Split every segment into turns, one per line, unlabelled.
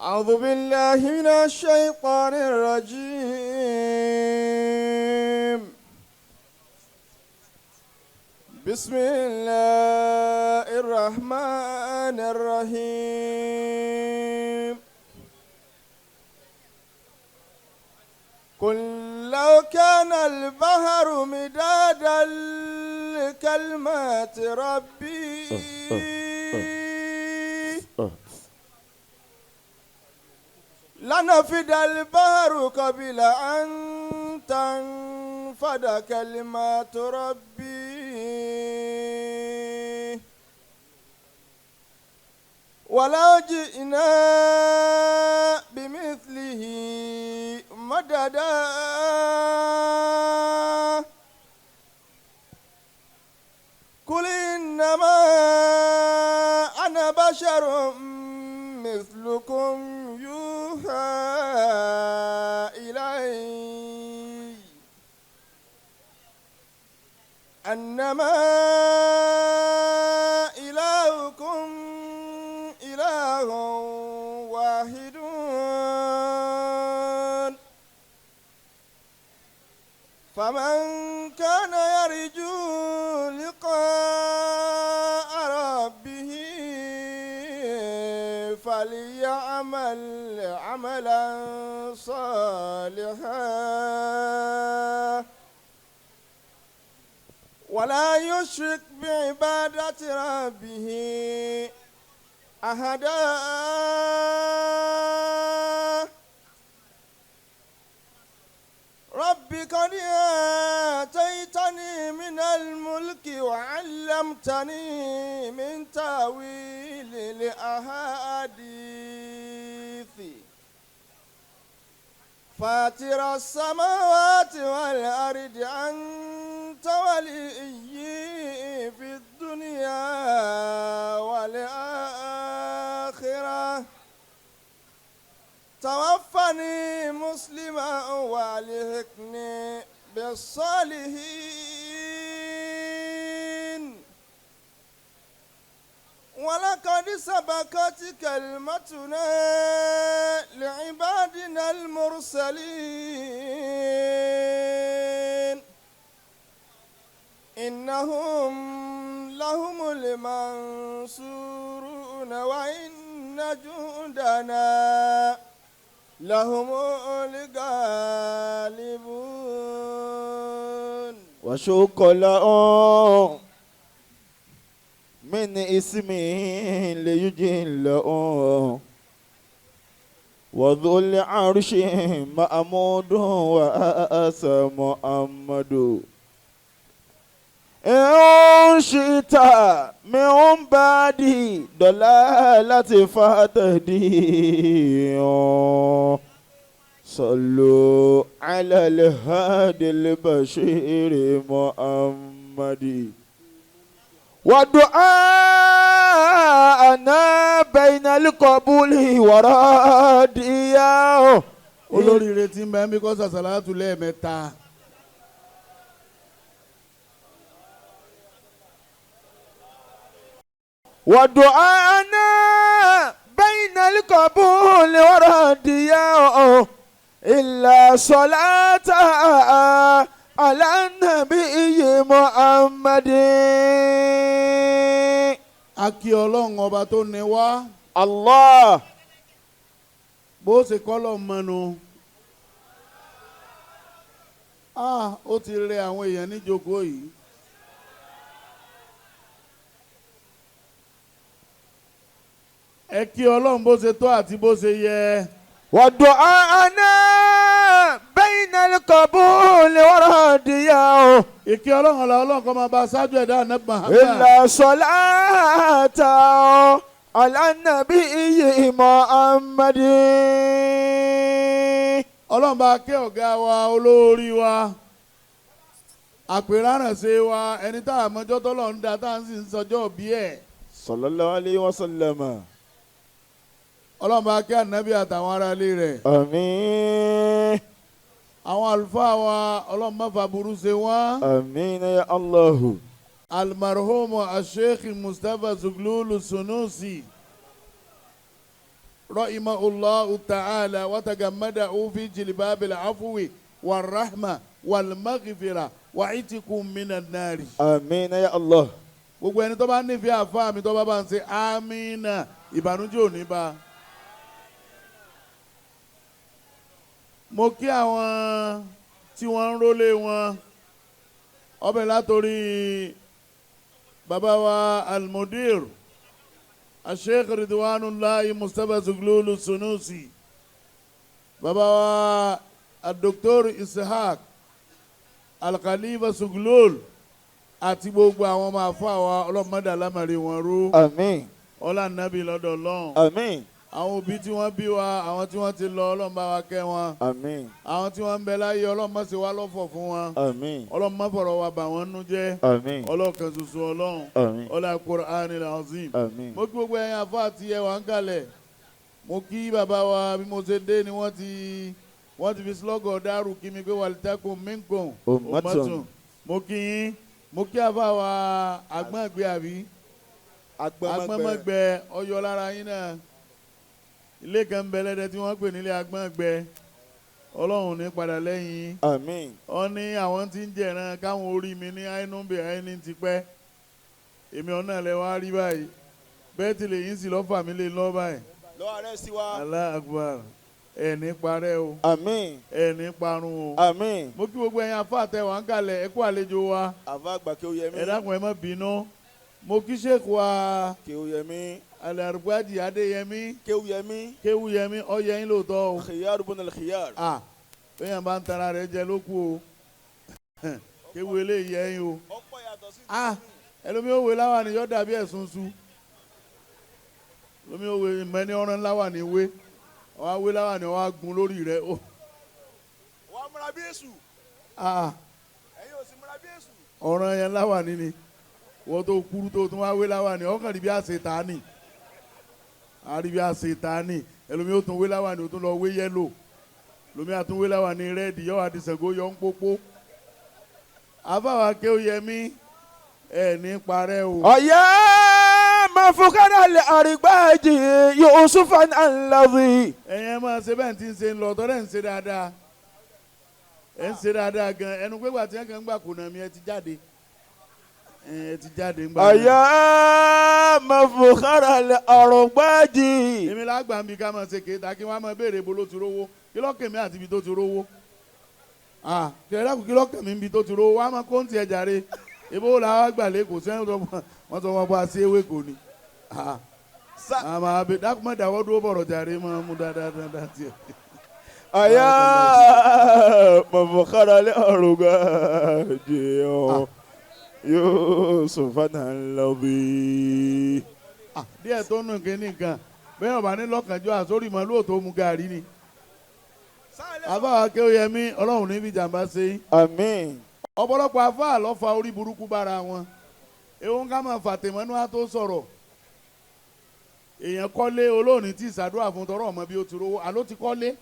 أعوذ بالله من الشيطان الرجيم. بسم الله الرحمن الرحيم. قل لو كان البحر مدادا لكلمات ربي لنفد البحر قبل أن تنفد كلمات ربي ولو جئنا بمثله مددا. قل إنما أنا بشر مثلكم يوحى إلي أنما إلهكم إله واحد فمن كان يرجو لقاء ربه فليعمل عملا صالحا ولا يشرك بعبادة ربه أحدا. رب قد آتيتني من الملك وعلمتني من تأويل الأحاديث فاطر السماوات والأرض أنت وليي في الدنيا والآخرة توفني مسلما والحقني بالصالحين. ولقد سبقت كلمتنا لعبادنا المرسلين إنهم لهم المنصورون وإن جندنا لهم الغالبون.
وشك لهم من اسمه ليجله وذو العرش محمود وأسى محمد. إن شئت من بعدي ضلالة فاهتدي. صلوا على الهادي البشير محمد. ودعاءنا بين القبول والرديا.
Olóríire tí ń bẹ ń bí kọ́ sàṣàlátù lẹ́ẹ̀mẹ́ta.
ودعاءنا بين القبول والرديا إلا صلاة على النبي محمد.
A kí Ọlọ́run ọba tó ní wá.
Allah.
Bó ṣe kọ́ lọ mọ́nu. Ah, ó ti rẹ àwọn èèyàn níjókòó yìí. Ẹ kí Ọlọ́run bó ṣe tó àti bó ṣe yẹ.
ودعاءنا بين القبول والرديا.
Ìkí Ọlọ́run ọ̀la Ọlọ́run kó máa bá aṣáájú ẹ̀dá ànábì Muhammad.
إلا صلاة على النبي محمد.
Ọlọ́run bá kẹ́ ọ̀gá wa olórí wa àpèrárànṣe wa ẹni tá a mọjọ́ tọ́lọ̀ ń da tá a sì ń sọjọ́ bí ẹ̀.
Sallallahu alayhi wa sallam.
Ọlọ́run bá kẹ́ ànábì àtàwọn aráalé rẹ̀.
Àmín.
Àwọn àlùfáà wa Ọlọ́run má fa burú ṣe wọ́n.
Àmín ya Allahu.
Almarhum Asheikh Mustapha Zuglulu Sunusi. Rahimahullahu ta'ala wa tagammadahu fi jilbabil afwi warahma walmaghfira wa itikum minan nari.
Àmín ya Allah.
Gbogbo ẹni tó bá nífẹ̀ẹ́ àfa mi tó bá bá ń ṣe àmínà, ìbànújẹ́ ò ní bá. Mo kí àwọn tí wọ́n ń rólé wọn ọbẹ̀ látòrí bàbá wa almudir asheikh Ridwanullahi Mustapha Zuglulu Sunusi, bàbá wa adoktor Ishaq Alkhalifa Zuglul àti gbogbo àwọn ọmọ àfọ àwa ọlọ́mọdé alámàrí wọn rú.
Àmín.
Ọlá nàbí lọ́dọ̀ Ọlọ́run.
Àmín.
Àwọn òbí tí wọ́n bí wa, àwọn tí wọ́n ti lọ, Ọlọ́run bá wa kẹ́ wọn.
Àmín.
Àwọn tí wọ́n ń bẹ láyé, Ọlọ́run má ṣe wá lọ́fọ̀ fún wọn.
Àmín.
Ọlọ́run má fọ̀rọ̀ wa bà wọ́n nú jẹ́.
Àmín.
Ọlọ́kan ṣoṣo Ọlọ́run.
Àmín.
Ọlá Qur'anil Azim.
Àmín.
Mo kí gbogbo ẹ̀yin àfọ àti ẹwà ń kalẹ̀. Mo kí bàbá wa bí mo ṣe dé ni wọ́n ti fi slọ́gọ̀ dárú kí mi pé walitakun minkum
Ummatun.
Mo kí yín, mo kí àfọ wa àgbọ̀ngbẹ àbí agbọ́nmọ́gbẹ ọyọ lára yín náà. Ilé kan bẹ lẹ́dẹ tí wọ́n pè nílé agbọ́ngbẹ. Ọlọ́run ní padà lẹ́yìn.
Àmín.
Ó ní àwọn tí ń jẹ̀ràn káwọn orí mi ní àìnúbẹ̀ àìní ti pẹ́. Èmi ọ̀nà lẹ wá rí báyìí. Bẹ́ẹ̀ tí lè yín sì lọ́fà mí lè lọ́ báyìí.
Lọ́wọ́ rẹ̀ sí wa.
Allah akbar. Ẹ̀ ní parẹ́ o.
Àmín.
Ẹ̀ ní parun o.
Àmín.
Mo kí gbogbo ẹ̀yin afá àtẹwà ń kalẹ̀, ẹ kú àlejò wa.
Àfa àgbà Kéwúyẹmí.
Ẹ dákun ẹ má bínú. Mo kí Sheikh wa
Kéwúyẹmí.
Alárùgbájì Adéyẹmí.
Kéwúyẹmí.
Kéwúyẹmí ọyẹ yín lóòótọ́ o.
Khiyar ibn al-khiyar.
Ah, bẹ́ẹ̀ bá ń tara rẹ̀ jẹ ló kú o. Kéwu eléyìí ẹ̀yin o.
Ọ̀pọ̀ yàtọ̀ sí.
Ah, ẹlòmí òwe láwà ní yọ dàbí ẹ̀sùn su. Ẹlòmí òwe mẹ́ni ọ̀ràn láwà ní wé. Ọ̀wá wé láwà ní ọ̀wá gun lórí rẹ̀ o.
Wàá múra bí èṣù.
Ah,
Ẹ̀yin ò sì múra bí èṣù.
ọ̀ràn yẹn láwà ní ni. Wọ́n tó kúrú tó tún wá wé láwà ní ọkàn rí bí àṣetánì. Àrí bí àṣetánì. Ẹlòmí ó tún wé láwà ní ó tún lọ wé yẹ́lò. Lomi àtúnwé láwà ní rẹ́ẹ̀dì yọ àdìsàngó yọ ń pópó. Àfàwà Kéwúyẹmí ẹ̀ ní parẹ́ o.
Ọ̀yá mafukara lè àrígbájì Yusufan alladhi.
Ẹ̀yin ẹ máa ṣe bẹ́ẹ̀ tí ń ṣe ń lọ tọ́lẹ̀ ń ṣe dáadáa. Ẹ̀ ń ṣe dáadáa gan. Ẹnu pé gbà tí ẹ̀ kàn ń gbà kùnà mi ẹ ti jáde. Ẹ ti jáde ń gbà.
Ọ̀yá mafukara lè àrígbájì.
Èmi lágbà ń bi ká máa ṣe kéta kí wọ́n á máa béèrè ibo ló ti rówó. Kí lọ́kàn mi àti ibi tó ti rówó. Kẹ̀rẹ́kù kí lọ́kàn mi ibi tó ti rówó. Wọ́n á máa kó ń tiẹ̀ jàre. Ibo la wá gbà lẹ́kọ̀ọ́ sẹ́yìn tó wọ́n sọ wọn bá a sí ewé kò ní. Àmọ́ àbẹ dákúmọ̀ dáwọ́ dúró bọ̀rọ̀ jàre máa mú dáadáa dáadáa tiẹ̀.
Ọ̀yá mafukara lè àrígbájì Yusufan alladhi.
Díẹ̀ tó nù kí nìkan bẹ́ẹ̀ ọ̀bà ní lọ́kànjọ́ àsórí màlúù tó mu gàrí ni. Àfáà Kéwúyẹmí Ọlọ́run níbi jàǹbá ṣe yín.
Àmín.
Ọ̀pọ̀lọpọ̀ àfáà ló fa orí burúkú bára wọn. Ewu ń ká máa fàtẹ̀mọ́nú á tó sọ̀rọ̀. Èèyàn kọ́lé olóòní tí ìsàdúrà fún tọrọ ọmọ bí ó ti rówó. Àló ti kọ́lé.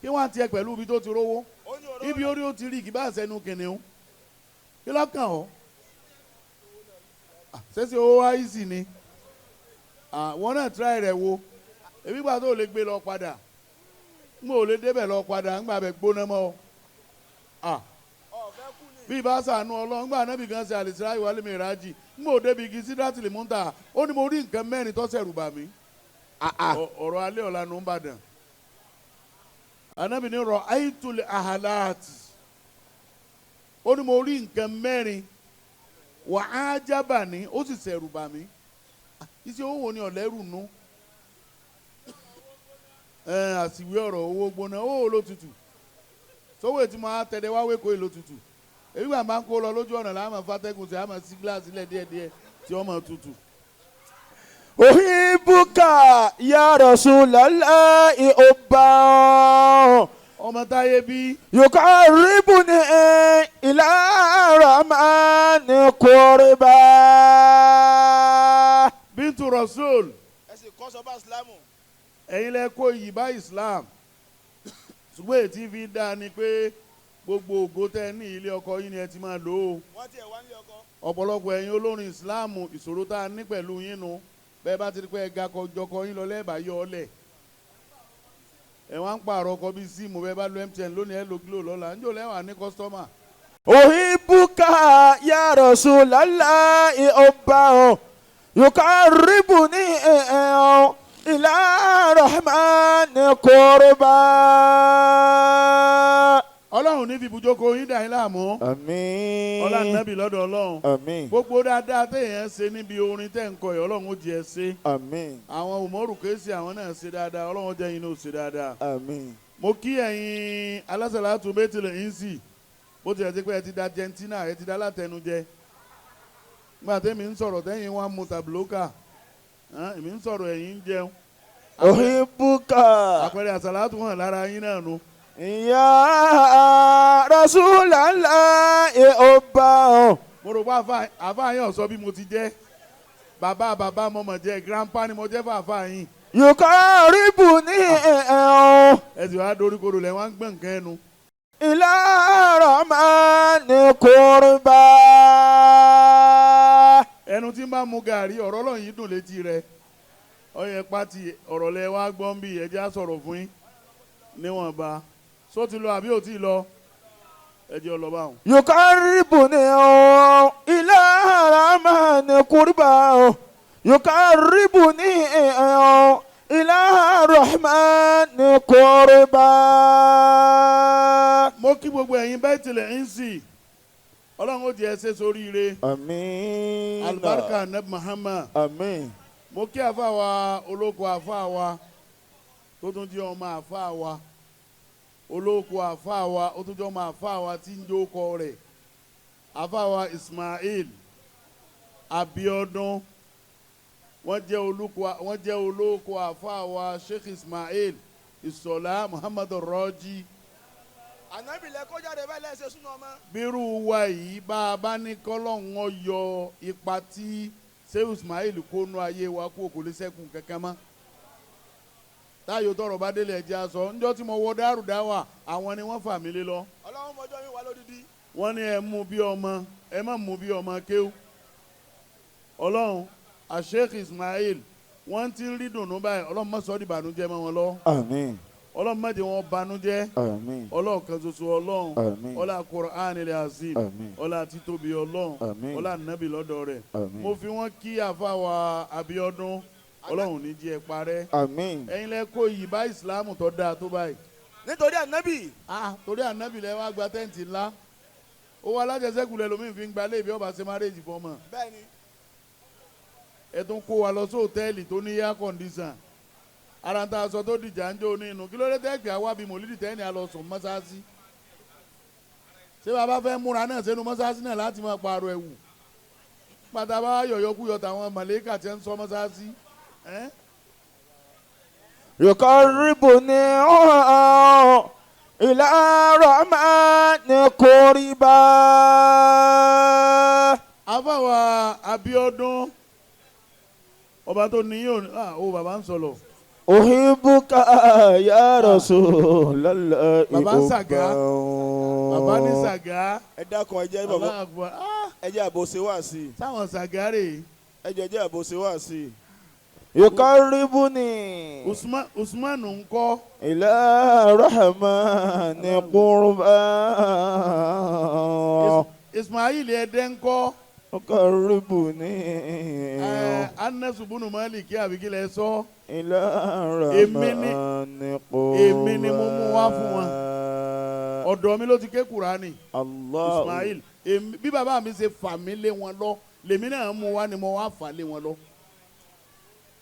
Kí wọ́n á tiẹ̀ pẹ̀lú ibi tó ti rówó. Ibi orí ó ti rí kì bá ṣẹnu kìnìún. Kí lọ́kàn ọ́? Ṣé owó wá ìsì ni? Wọ́n náà tíráì rẹ̀ wo. Èmi gbà tó lè gbé lọ padà. N ò lè débẹ̀ lọ padà ń gbà bẹ̀ gbóná mọ́ ọ. Bí ibà sànú Ọlọ́run gbà nábì kan ṣe àlìsíra ìwálé mi rájì n ò débi igi sídátìlì múntà ó ní mo rí nǹkan mẹ́rin tó ṣẹ̀rù bà mí. Ọ̀rọ̀ alẹ́ ọ̀la nù ń bàdàn. Ànábì ní rọ àìtúlẹ̀ àhàláàtì ó ní mo rí nǹkan mẹ́rin wà á jábà ní ó sì ṣẹ̀rù bà mí. Iṣẹ́ owó ni ọ̀lẹ́rù nù. Àsìwé ọ̀rọ̀ owó gbóná owó ló tutù sówó ètí máa tẹ̀lé wá wéko èlò tutù èyí gbà máa ń kó lọ lójú ọ̀nà láàmú fatẹ́gùn sí àmọ́ sí gíláàsì lẹ̀ díẹ̀díẹ̀ tí ó máa tutù.
Uhibbuka ya Rasulallahi ọba.
Ọmọ táyé bí.
Yuqarribuni ila rahmani qurba.
Bintu Rasul.
Ẹ sì kọ́ sọ bá Ìsìlámù.
Ẹ̀yin lẹ kó iyì bá Islam. Ṣùgbọ́n èyí fi dáa ni pé gbogbo ògo tẹ́ ní ilé ọkọ yín ni ẹ ti máa lò ó.
Wọ́n ti ẹ̀ wá nílé ọkọ.
Ọ̀pọ̀lọpọ̀ ẹ̀yin olórin Islam ìṣòro tá a ní pẹ̀lú yín nu. Bẹ́ẹ̀ bá ti rí pé ẹ ga jọkọ yín lọ lẹ́ẹ̀bà yọ ọ lẹ̀. Ẹ wá ń pààrọ̀ ọkọ̀ bíi síìmù bẹ́ẹ̀ bá lo MTN lónìí ẹ lo Glo lọ́la ńjọ́ lẹ́wà ní customer.
أحبك يا رسول الله حبا يقربني إلى الرحمن قربا.
Ọlọ́run ní fi ibùjókòó yín dà yín láàmú.
Àmín.
Ọlá nàbì lọ́dọ̀ Ọlọ́run.
Àmín.
Gbogbo dáadáa téèyàn ṣe níbi orin tẹ́ ń kọ yìí, Ọlọ́run ó jẹ́ ẹ ṣe.
Àmín.
Àwọn Umaru Kéésì àwọn náà ṣe dáadáa, Ọlọ́run jẹ́ yín náà ṣe dáadáa.
Àmín.
Mo kí ẹ̀yin alásàlátù Baitul Insi, bó tilẹ̀ ti pé ẹ ti da Argentina, ẹ ti da látẹnujẹ. Nígbà tẹ́mi ń sọ̀rọ̀ tẹ́yìn wá mu tàbílókà, èmi ń sọ̀rọ̀ ẹ̀yin ń jẹun.
أحبك
Àpẹẹrẹ àsàlátù hàn lára yín náà nu.
يا رسول الله حبا.
Mo rò pé àfa yín ọ̀sọ́ bí mo ti jẹ́ bàbá bàbá mo mọ̀ jẹ́ grandpa ni mo jẹ́ fàáfà yín.
يقربني
Ẹ sì wá doríkodò lẹ́ wá ń gbọ̀n nǹkan ẹnu.
إلى الرحمن قربا.
Ẹnu tí ń bá mu gàrí, ọ̀rọ̀ Ọlọ́run yìí dùn létí rẹ̀. Ọyẹ pati ọ̀rọ̀ lẹ wá gbọ́n bí ẹjẹ́ á sọ̀rọ̀ fún yín níwọ̀nba. Só ti lọ àbí ò tí ì lọ? Ẹ jẹ́ ọ lọ báwọn.
يقربني إلى الرحمن قربا يقربني إلى الرحمن قربا.
Mo kí gbogbo ẹ̀yin Baitul Insi, Ọlọ́run ó jẹ́ ẹ ṣe sóríire.
Àmín.
Alibarika Nabi Muhammad.
Àmín.
Mo kí àfa wa olóko, àfa wa tó tún jẹ́ ọmọ àfa wa olóko, àfa wa ó tún jẹ́ ọmọ àfa wa tí ń jókòó rẹ̀, àfa wa Ismail Abiodun. Wọ́n jẹ́ olóko àfa wa Sheikh Ismail Ìsọ̀lá Muhammadu Rọ́jí.
Ànábì lẹ kó jáde báyìí lẹ́sẹ̀ súná ọmọ.
Bírú wa yìí, bá a bá ní kọ́lọ́hún ó yọ ipa tí Sheikh Ismail kó nu ayé wa kó kò lè sẹ́kùn kankan mọ́. Táyò tọrọ bá délé, ẹjẹ aṣọ ńjọ́ tí mo wọ dárú dáwà, àwọn ni wọ́n fà mí lé lọ.
Ọlọ́run mọjọ́ mi wà lódìdí.
Wọ́n ní ẹ mú bí ọmọ, ẹ má mú bí ọmọ kéwú. Ọlọ́run Sheikh Ismail, wọ́n ti ń rí dùnú báyìí. Ọlọ́run má sọ ọ́ di ìbànújẹ́ mọ́ wọn lọ.
Àmín.
Ọlọ́run má jẹ́ wọn banújẹ́.
Àmín.
Ọlọ́run kan ṣoṣo Ọlọ́run.
Àmín.
Ọlá Qur'an ilẹ̀ azim.
Àmín.
Ọlá títóbi Ọlọ́run.
Àmín.
Ọlá nàbì lọ́dọ̀ rẹ̀.
Àmín.
Mo fi wọ́n kí àfàwà Abíọ́dún, Ọlọ́run ní jí ẹ parẹ́.
Àmín.
Ẹ̀yin lẹ kó yìí bá ìsìlámù tó dáa tó báyìí.
Nítorí Ànábì.
Ah, torí ànábì lẹ wá gba tent ńlá, owó alájẹsẹ́kù lẹ lómi fi ń gba léèbí ọba ṣe marriage fọmọ.
Bẹ́ẹ̀ni.
Ẹ tún kó wa lọ sí hòtẹ́ẹ̀lì tó ní air condition. Ara ń ta aṣọ tó dìjà ń jó ní inú. Kí ló dé tẹ́gbẹ̀ẹ́ àwa bíi mòlídìí tẹ́ni a lọ sùn mọ́sáàsì? Ṣé bàbá fẹ́ múra náà sínú mọ́sáàsì náà láti máa pààrọ̀ ẹ̀wù pátá bá yọ̀yọ́ kú yọ tàwọn màlẹ́kà tí ń sọ mọ́sáàsì ẹ́?
يقربني إلى الرحمن قربا.
Afáwa Abíọ́dún, ọba tó ní yóò ah ó bàbá ń sọ̀rọ̀.
أحبك يا رسول الله.
Bàbá ń sàgá. Bàbá ní sàgá.
Ẹ dákun, ẹ jẹ́ bàbá.
Allahu Akbar. Ah,
Ẹ jẹ́ àbò ṣe wá sí i.
sáwọn sàgá rè é.
Ẹ jẹ́ àbò ṣe wá sí i.
يقربني
Usman Usman ńkọ́?
إلى الرحمن قربا.
Ismail Ẹdẹ ńkọ́?
يقربني
Ẹ Anas bunu Malik àbí kí lẹ sọ?
إلى الرحمن قربا.
Èmi ni mo mú wá fún wọn. Ọ̀dọ̀ mi ló ti ké Kùránì.
Allah.
Ismail, èmi bí bàbá mi ṣe fà mí lé wọn lọ lèmi náà mú wá ni mo wá fà lé wọn lọ.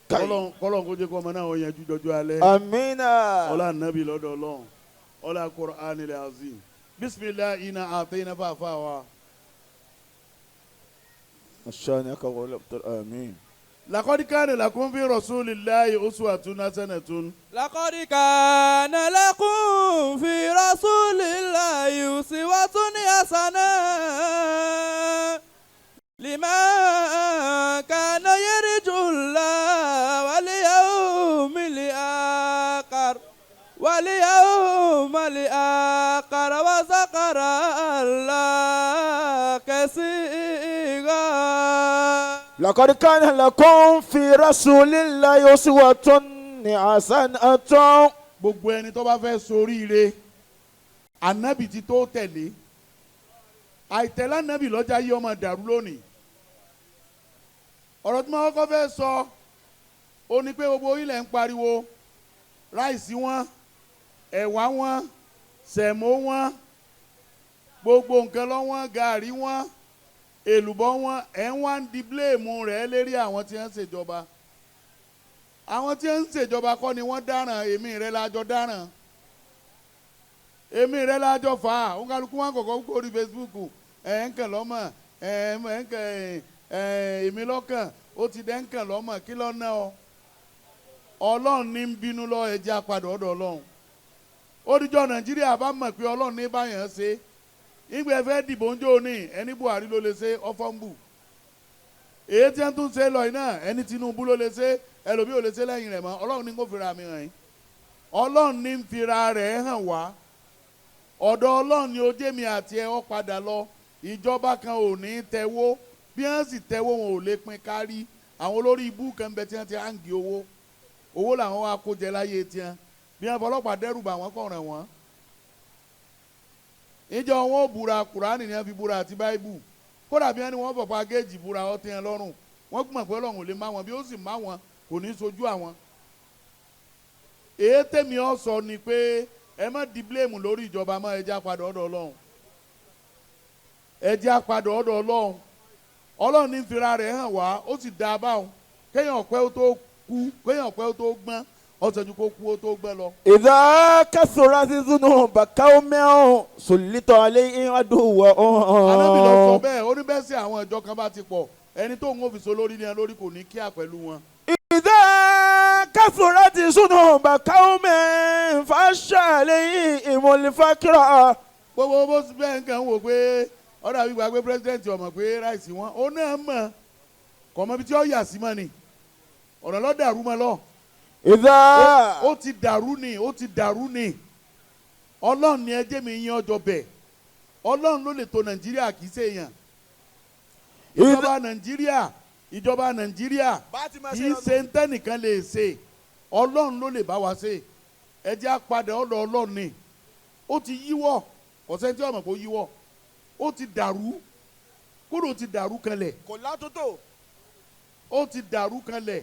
Kai.
Kọ́lọ́n kó jẹ́ kó ọmọ náà ó yanjú jọjọ́ alẹ́.
Amina.
Ọlá nàbí lọ́dọ̀ Ọlọ́run, ọlá Qur'an ilẹ̀ azim, bisimilahi iná àtẹ̀yìnà fàáfàá wa.
الشانك والأبتر، آمين.
لقد كان لكم في رسول الله أسوة حسنة.
لقد كان لكم في رسول الله أسوة حسنة لمن كان يرجو الله واليوم الآخر وذكر الله كثيرا.
لقد كان لكم في رسول الله أسوة حسنة.
Gbogbo ẹni tó bá fẹ́ soríire, ànábì ti tó tẹ̀lé. Àìtẹ̀lé ànábì lọ́jà yí ọmọ dàrú lónìí. Ọ̀rọ̀ tí mo kọ́kọ́ fẹ́ sọ ó ní pé gbogbo ilẹ̀ ń pariwo ráìsì wọn, ẹ̀wà wọn, sẹ̀mó wọn, gbogbo nǹkan lọ́wọ́n, gàrí wọn, èlùbọ́ wọn. Ẹ̀ ń wá ń di bíléèmù rẹ̀ lérí àwọn tí wọ́n ń ṣèjọba. Àwọn tí wọ́n ń ṣèjọba kọ́ ni wọ́n dáràn, èmi rẹ̀ lájọ dáràn, èmi rẹ̀ lájọ fà á. Òǹkàlùkù wọn kọ̀kọ́ kó orí Facebook, ẹ̀ ń kàn lọ́mọ, ẹ̀ ń kàn ẹ̀ èmi lọ́kàn, ó ti dẹ́ ń kàn lọ́mọ. Kí lọ́ ná ọ? Ọlọ́run ní ń bínú lọ, ẹ jẹ́ á padà ọ̀dọ̀ Ọlọ́run. Ó dijọ́ Nàìjíríà bá mọ̀ pé Ọlọ́run ní báyàn ṣe. Ìgbà ẹ fẹ́ dìbò ń jó ní ẹni Buhari ló lè ṣe ọfọ́nbù, èyí tí wọ́n tún ṣe lọ iná ẹni Tinubu ló lè ṣe, ẹlòmíì ò lè ṣe lẹ́yìn rẹ̀ mọ́. Ọlọ́run ní kó fira mi hàn yín, Ọlọ́run ní ń fira rẹ̀ hàn wá. Ọ̀dọ̀ Ọlọ́run ni ojú mi àti ẹ ọ́ padà lọ. Ìjọba kan ò ní tẹ̀wó, bí wọ́n sì tẹ̀wó wọn ò lè pín kárí. Àwọn olórí ibú kan bẹ tí wọ́n ti hàǹgì owó, owó làwọn wá kó jẹ láyé tiẹ̀. Bí wọ́n fọlọ́pàá dẹ́rù bà wọ́n kọ̀ràn wọ́n. Ìjọ wọn ò búra, Kùránì ni wọ́n fi búra àti Báíbù. Kódà bí wọ́n ní wọ́n fọ̀pá géèjì búra ọtí yẹn lọ́rùn, wọ́n gbọ́n pé Ọlọ́run ò lè má wọn, bí ó sì má wọn kò ní sojú àwọn. Èyí tèmi ọ sọ ni pé ẹ má di blame lórí ìjọba mọ́, ẹ jẹ́ á padà ọ̀dọ̀ Ọlọ́run, ẹ jẹ́ á padà ọ̀dọ̀ Ọlọ́run. Ọlọ́run ní fira rẹ̀ hàn wá, ó sì dá a báwọn. Kéèyàn pẹ́ ó tó kú, kéèyàn pẹ́ ó tó gbọ́n, ọ̀sẹ̀ ju kó kú ó tó gbọ́n lọ.
إذا كثرت ذنوب قوم سلط عليهم عدوهم.
Ànábì lọ sọ bẹ́ẹ̀, ó ní bẹ́ẹ̀ sí àwọn ìjọ kan bá ti pọ̀, ẹni tó ń fi so lórí ní ẹ lórí kò ní kíá pẹ̀lú wọn.
إذا كثرت ذنوب قوم فشى عليهم الفقر.
Gbogbo bó sì bẹ́ẹ̀ nǹkan wò pé ọ̀dà wíwá pé pírẹsidẹ́ǹtì ọmọ pé ráìsì wọn, ó náà mọ̀ kọ̀ mọ́ ibi tí ó yà sí mọ́ ni, ọ̀nà ló dàrú mọ́ lọ.
إذا
Ó ti dàrú ni, ó ti dàrú ni. Ọlọ́run ni ẹjẹ́ mi yín ọjọ́ bẹ̀. Ọlọ́run ló lè tò Nàìjíríà, kì í ṣe èèyàn. Ìjọba Nàìjíríà, ìjọba Nàìjíríà
Bá ti máa
kì
ṣe
í
lọ́nu.
ṣe ń tẹ́nìkan lè ṣe, Ọlọ́run ló lè bá wa ṣe. Ẹ jẹ́ á padà ọ̀dọ̀ Ọlọ́run ni. Ó ti yíwọ́, kò sẹ́ni tí ó mọ̀ pé ó yíwọ́. Ó ti dàrú, kódò ti dàrú kanlẹ̀.
Kò látúntò.
Ó ti dàrú kanlẹ̀.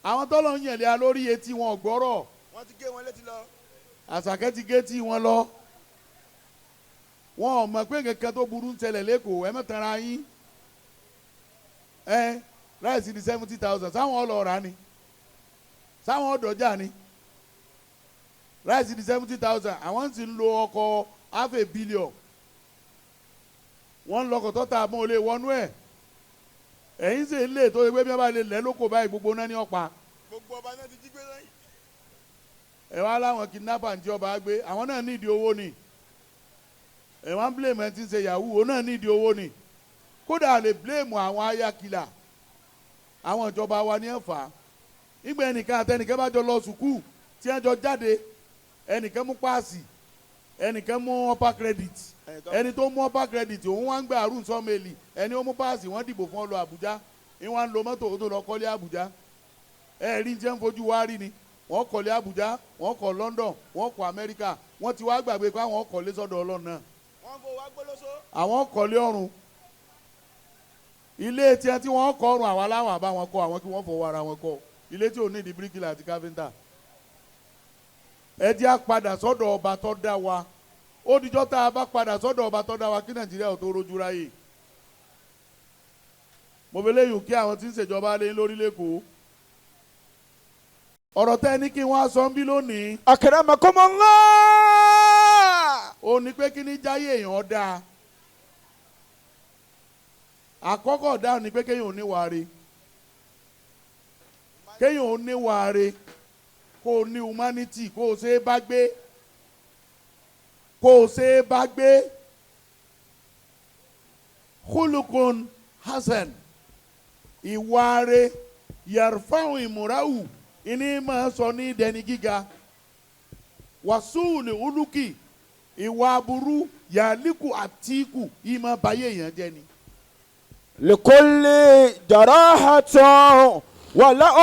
Àwọn tọ́lọ̀ ń yẹ̀lẹ́ lórí etí wọn ò gbọ́rọ̀.
Wọ́n ti gé wọn létí lọ.
Àṣàkẹ́ ti gé tí wọn lọ. Wọn ò mọ̀ pé nǹkan tó burú ń ṣẹlẹ̀ lẹ́kọ̀ọ́. Ẹ má tanra yín. Ẹ ráìsì di 70,000, sáwọn ọlọ́ọ̀rá ni, sáwọn ọ̀dọ́jà ni. Ráìsì di 70,000, àwọn sì ń lo ọkọ̀ half a billion. Wọ́n ń lọkọ̀ tọ́ta mọ́ ò lè wọnú ẹ̀. Ẹ̀yìn sì ń lè tó ṣe pé bí wọ́n bá lè lẹ́ lóko báyìí, gbogbo náà ní ọ̀pá.
Gbogbo ọba náà ti jí gbé lẹ́yìn.
Ẹ wá láwọn kidnapper ń jẹ́ ọba gbé, àwọn náà nídìí owó ni. Ẹ wá ń blame ẹ ti ń ṣe yahoo, òun náà nídìí owó ni. Kódà lè blame àwọn ayakìlà, àwọn ìjọba wa ní ẹ̀fà. Ìgbà ẹnìkan àtẹnìkan bá jọ lọ sùkúù tí wọ́n jọ jáde, ẹnìkan mú páàsì, ẹnìkan mú upper credit. Ẹni tó mú upper credit òun wá ń gbé àrùn sọ́mẹ́lì, ẹni ó mú páàsì wọ́n dìbò fún ọ lọ Àbújá, ìwọ́n ń lo mọ́tò tó lọ kọ́lé Àbújá. Ẹ rí ní tí wọ́n fojú wá rí ni, wọ́n kọ́lé Àbújá, wọ́n kọ́ London, wọ́n kọ́ Amẹ́ríkà. Wọ́n ti wá gbàgbé pé àwọn kọ́lé sọ́dọ̀ Ọlọ́run náà.
Wọ́n fò wá gbólóso.
Àwọn kọ́lé ọ̀run, ilé tiẹ̀ tí wọ́n kọ́ ọ̀run, àwa láwọn àbá wọn kọ́, àwọn kí wọ́n fọwọ́ ara wọn kọ́ ilé tí ò ní ìdí bíríkìlà àti káfíńtà. Ẹ jẹ́ á padà sọ́dọ̀ ọba tó dá wa. Ó dijọ́ tá a bá padà sọ́dọ̀ ọba tó dá wa kí Nàìjíríà ò tó rojú ráyè. Mo fi léyìn kí àwọn tí ń ṣèjọba lé lórí lẹ́kọ̀ọ́. Ọ̀rọ̀ tẹ́ ní kí wọ́n á sọ ń bí lónìí.
Akramakumullah.
Ó ní pé kí ní jáyé èèyàn dáa. Àkọ́kọ́ dáhùn ni pé kéèyàn ò ní wàre, kéèyàn ò ní wàre, kó o ní humanity, kó o ṣe é bá gbé, kó o ṣe é bá gbé. Khulukun hasan, ìwàre yarfa'u ìmúráwù ìní máa sọ ní dẹni gíga. Wàsúùlì ulùkì, ìwà aburú yàlíkù àtìkù ìmọ̀ báyé èèyàn jẹ́ ni.
لكل جراحة وله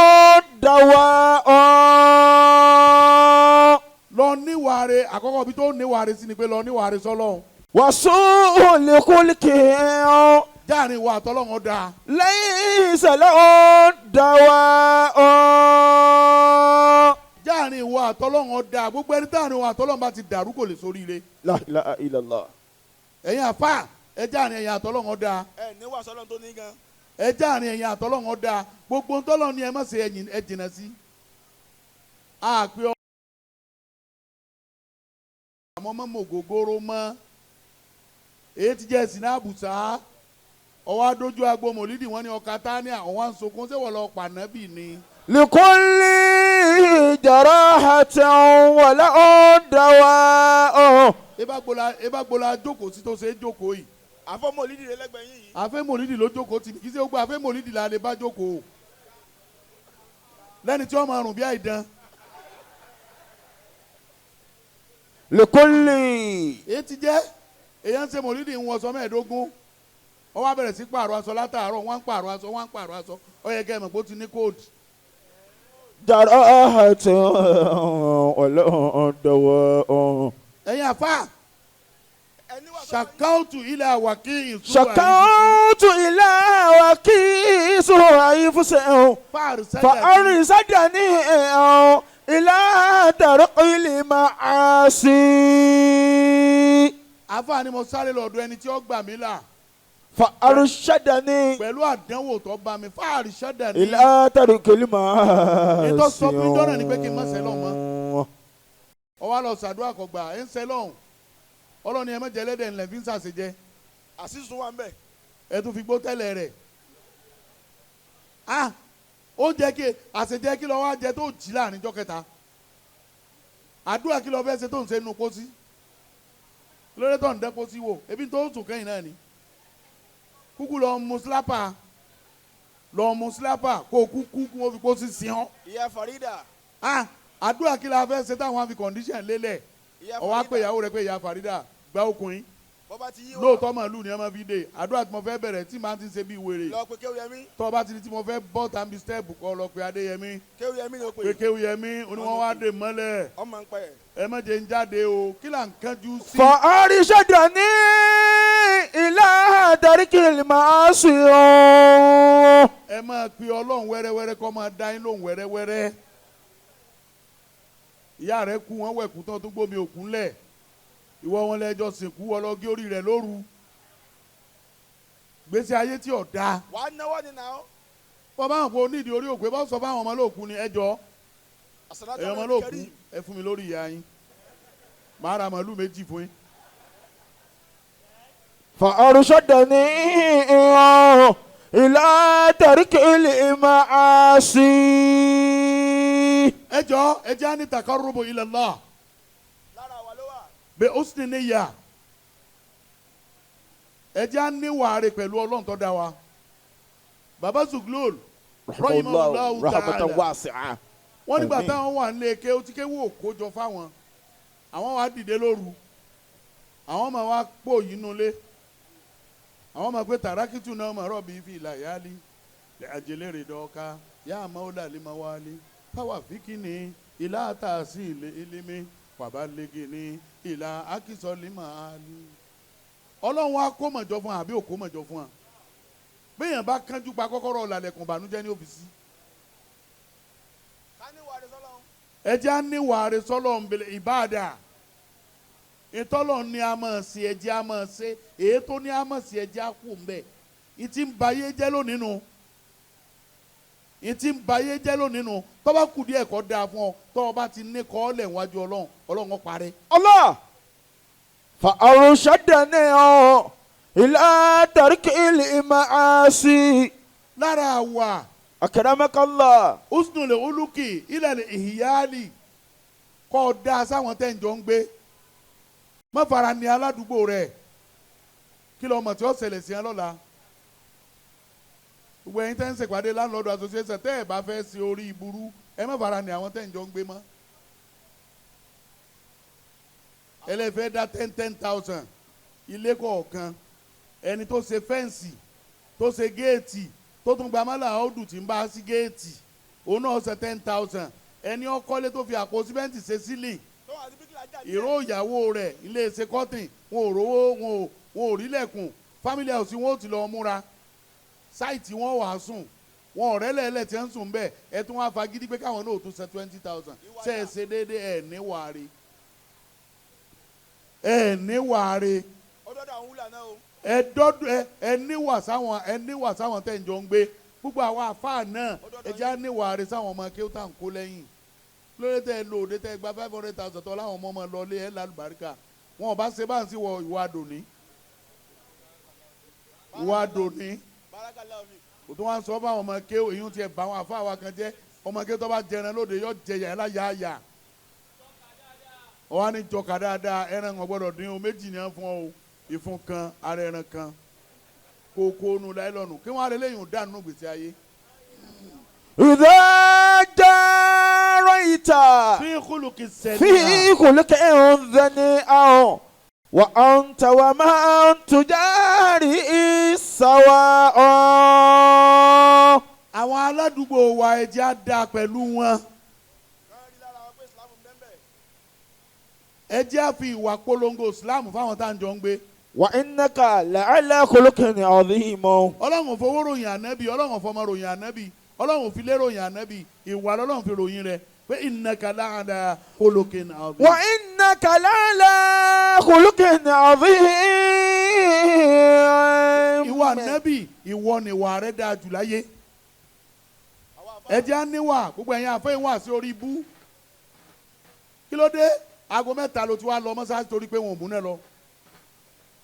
دواء.
níwàre àkọ́kọ́ bí tó níwàre sí ni pé lọ níwàre sọ́lọ́hún.
وسوء الخلق
jáàrin ìwà àtọ́lọ́hún ó dáa.
ليس له دواء
jáàrin ìwà àtọ́lọ́hún ó dáa gbogbo ẹni táàrin ìwà àtọ́lọ́hún bá ti dàrú kò lè soríire.
لا إله إلا الله
Ẹ̀yin àfà ẹ jáàrin ẹ̀yin àtọ́lọ́hún ó dáa.
Ẹ ní wàásù ọlọ́run tó ní gan.
Ẹ jáàrin ẹ̀yin àtọ́lọ́hún ó dáa gbogbo ntọ́lọ́hún ni ẹ má ṣe ẹ̀yìn ẹ jìnnà sí. Àpè ọ àmọ́ mọ́ mọ́ ògógóró mọ́ èyí ti jẹ́ sinabu sá ọwọ́ adójú agbo mòlídìí wọ́n ní ọkà tání àwọn wá ń sunkún ṣé wọ́n lọ pànábì ni.
لكل جراحة وله دواء
Ebá gbola jókòó sí tó ṣe é jókòó yìí.
Àfọmọ olídìí rẹ lẹ́gbẹ̀ẹ́ yín yìí.
Àfẹ́ mòlídìí ló jókòó tì mí kì í ṣe gbogbo àfẹ́ mòlídìí la lè bá jókòó lẹ́ni tí wọ́n máa rùn bí àìdán.
لكل
Èyí ti jẹ́ èyàn ń ṣe mòlídìí ń wọṣọ 25 wọ́n wá bẹ̀rẹ̀ sí pààrọ̀ aṣọ látàárọ̀ wọ́n ń pààrọ̀ aṣọ wọ́n ń pààrọ̀ aṣọ ó yẹ kẹ́ ẹ mọ̀ pé ó ti ní kóòdù.
جراحة وله دواء
Ẹ̀yin àfà
Ẹ ní wàásù ọlọ́run yín.
ṣàkáùtù ilẹ̀ àwàkí ìṣúra
شكوت إلى وكيس أنفسهم
fáàrù sẹ́jà
فأرشدني إلى طريق المعاصي
àfà ni mo sáré lọ́dọ̀ ẹni tí ó gbà mí là
فأرشدني
pẹ̀lú àdánwò tó bá mi fáàrù sẹ́jà ní
إلى طريق المعاصي
Ètò sọ fún jọ́nà ni pé kí n má ṣe lọ́hùn mọ́. Ọwọ́ àlọ́ sàdúrà kọ̀gbà ẹ̀ ń sẹ́ lọ́hùn ọlọ́ni ẹ má jẹ ẹlẹ́dẹ̀ ńlẹ̀ fi ń sàṣejẹ
Àṣìṣe wà ń bẹ̀.
ẹ tún fi gbó tẹ́lẹ̀ rẹ̀ ah oúnjẹ kí àṣejẹ kí lọ wá jẹ tó jí láàrin jọ́ kẹta àdúrà kí lọ fẹ́ ṣe tó ń ṣe nu pósí lórí tó ń dẹ́ pósí wò ebi tó ń sùn kẹ́yìn náà ni kúkú lọ mu sílápà lọ mu sílápà kó o kú kú kó o fi pósí sí ọ́n
Ìyá Farida.
ah àdúrà kí la fẹ́ ṣe táwọn á fi condition lélẹ̀
Ìyá
ọwọ́ á pè
Farida.
ìyàwó rẹ pé ìyá Farida gba okùnrin
Bọ́ba ti yí wa.
lóòótọ́ màálù ni ẹ máa fi dé àdúrà tí mo fẹ́ bẹ̀rẹ̀ tí màá ti ṣe bí wèrè
Lọ pe Kéwúyẹmí.
tọ́ ọ bá ti di tí mo fẹ́ bọ́ tàbí stẹ́ẹ̀pù kọ́ lọ pé Adéyẹmí
Kéwúyẹmí ni ó pè.
pé Kéwúyẹmí oníwọ̀n wá dé mọ́lẹ̀
Ọmọ ń pẹ́.
ẹ má jẹ́ ń jáde o kí là ń kánjú sí.
فأرشدني إلى طريق المعاصي
Ẹ máa pe Ọlọ́run wẹ́rẹ́wẹ́rẹ́ kọ́ máa dá yín lóhùn wẹ́rẹ́wẹ́rẹ́ ìyá rẹ kú wọn wẹ̀kú tán tó gbómi òkú ńlẹ̀ ìwọ wọn lẹ́jọ́ sìnkú wọn lọ gé orí rẹ̀ lóru gbèsè ayé tí ò dáa
Wàá náwó ni nà ó.
bọ́ bá wọn kò nídìí orí òkú ẹ bá sọ fáwọn ọmọ lóòkú ni ẹ jọ
Àsàlátù
ẹ̀yin ọmọ
ala
lóòkú
Karim.
ẹ fún mi lórí ìyá yín màá ra màálù 2 fún yín.
فأرشدني إلى ترك المعاصي
Ẹ jọ ẹ jẹ́ á ní taqarrubu ila Allah
Lára wa ló wà.
bẹ husni niyya ẹ jẹ́ á ní wàre pẹ̀lú Ọlọ́run tó dá wa. Baba Zuglol rahimahullahu
رحمة
ta'ala
واسعة
wọ́n nígbà
Àmín.
táwọn wà nílé ké ó ti ké wò kójọ fáwọn àwọn wà dìde lóru àwọn máa wá pò yínú lé àwọn máa pé tàràkìtù náà máa rọ̀bì fi ìlà yálí àjẹlérè dọ́ka yá àmọ́ ó làlí máa wálé fáwà fíkìní ìlà àtàsí ilé ilé wàbá lẹ́gìní ìlà àkìsọ́lì máa lé. Ọlọ́run wa kó mọ̀jọ fún wa àbí òkó mọ̀jọ fún wa béèyàn bá kánjú pa kọ́kọ́rọ́ ọ̀làlẹ̀kùn ìbànújẹ́ ní òfìsí
Ká ní wàá rẹ sọ́lọ́run.
ẹ jẹ́ á ní wàre sọ́lọ̀ ń bẹ̀rẹ̀ ìbáàdà ìtọ́lọ̀ ní a máa ṣe ẹ jẹ́ á máa ṣe èyí tó ní a máa ṣe ẹ jẹ́ á kú ń bẹ̀ ìtì ń bayé jẹ́ lónìí nu ìtì ń bayé jẹ́ lónìí nu tọ́ bá kù díẹ̀ kọ́ dáa fún ọ tọ́ ọ bá ti ní kọ́ ọ́ lẹ̀ wájú Ọlọ́run Ọlọ́run ó parẹ́.
الله فأرشدني إلى ترك المعاصي
Lára àwà
أكرمك الله
usnul uluki ilẹ̀ ìhìyáàlì kọ́ ọ dáa sáwọn tẹ́ ń jọ ń gbé má fara ní aládùúgbò rẹ̀ kí lọ́ọ́ mọ̀ tí ó ṣẹlẹ̀ sí ẹ lọ́la gbogbo ẹ̀yin tẹ́ ń ṣèpàdé landlord association tẹ́ ẹ̀ bá fẹ́ ṣe orí ìburú ẹ má fara ní àwọn tẹ́ ń jọ ń gbé mọ́ ẹlẹ́fẹ́ dá 10,000 ilé kọ̀ọ̀kan ẹni tó ṣe fẹ́ǹsì tó ṣe géètì tó tún gba mọ́là ọ̀dù tí ń bá sí géètì òun náà ṣe 10,000 ẹni ọkọ́lé tó fi àpò símẹ́ǹtì ṣe sílì
Tó wà ní bíkìlà
Ìró ìyàwó rẹ̀ ilé ṣe kọ́tìn wọn ò rówó wọn ò rí lẹ̀kùn family house wọn ò ti lọ múra sáìtì wọn wàá sùn wọn ọ̀rẹ́ lẹ́lẹ̀ tí ń sùn bẹ́ẹ̀ ẹ tún wá fagídí pé káwọn náà ò tún san 20,000 ṣe é ṣe déédéé ẹ̀ ní wàárí ẹ̀ ní wàárí
Ọdọọdọ àwọn wúlà náà o.
ẹ dọ́dọ̀ ẹ níwà sáwọn ẹ níwà sáwọn tẹ̀ ń jọ ń gbé gbogbo àwọn àfáà náà ẹ jẹ́ á níwà rẹ sáwọn ọmọ kí ó tà ń kó lẹ́yìn lórí tẹ lò òde tẹ gba 500,000 tọ́ láwọn ọmọ ọmọ lọlé ẹ lálùbáríkà wọn ò bá ṣe bá ń sí wọ ìwà dòní ìwà dòní
Barakallahu fik.
kò tó wá ń sọ fáwọn ọmọ ké èyí tiẹ̀ bá àwọn àfáà wa kan jẹ́ ọmọ ké tó bá jẹran lóde yọ jẹyà ẹ láyàáyà ọwọ́ á ní jọkà dáadáa ẹran kan gbọ́dọ̀ dín o méjì ní ẹ fún ọ o ìfun kan ara ẹran kan kókó nu láìlọ́nù kí wọ́n á lè léyìn dànù gbèsè ayé.
إذا جاريت
fi kúlùkì sẹ́ni
في خلق ذنيء وأنت ومن تجاري سواء
àwọn aládùúgbò wa ẹ̀jẹ̀ á dáa pẹ̀lú wọn
Kán rí lára wọn pé Islam ń bẹ́ẹ̀ bẹ́ẹ̀.
ẹ̀jẹ̀ á fi ìwà polongo Islam fáwọn tá à ń jọ ń gbé.
وإنك لعلى خلق عظيم
Ọlọ́run ò fowó ròyìn ànábì Ọlọ́run ò fọmọ ròyìn ànábì Ọlọ́run ò filé ròyìn ànábì ìwà lọ́lọ́run fi ròyìn rẹ̀ pé innaka la'ala khuluqin azim.
وإنك لعلى خلق عظيم
ìwà ànábì ìwọ nìwà rẹ̀ dáa jù láyé
Àwọn àfáà
ẹ̀jẹ̀ á níwà gbogbo ẹ̀yin àfẹ́ ìwà sí orí ibú kí ló dé aago mẹ́ta ló ti wá lọ mọ́sáàsì torí pé wọn ò múná lọ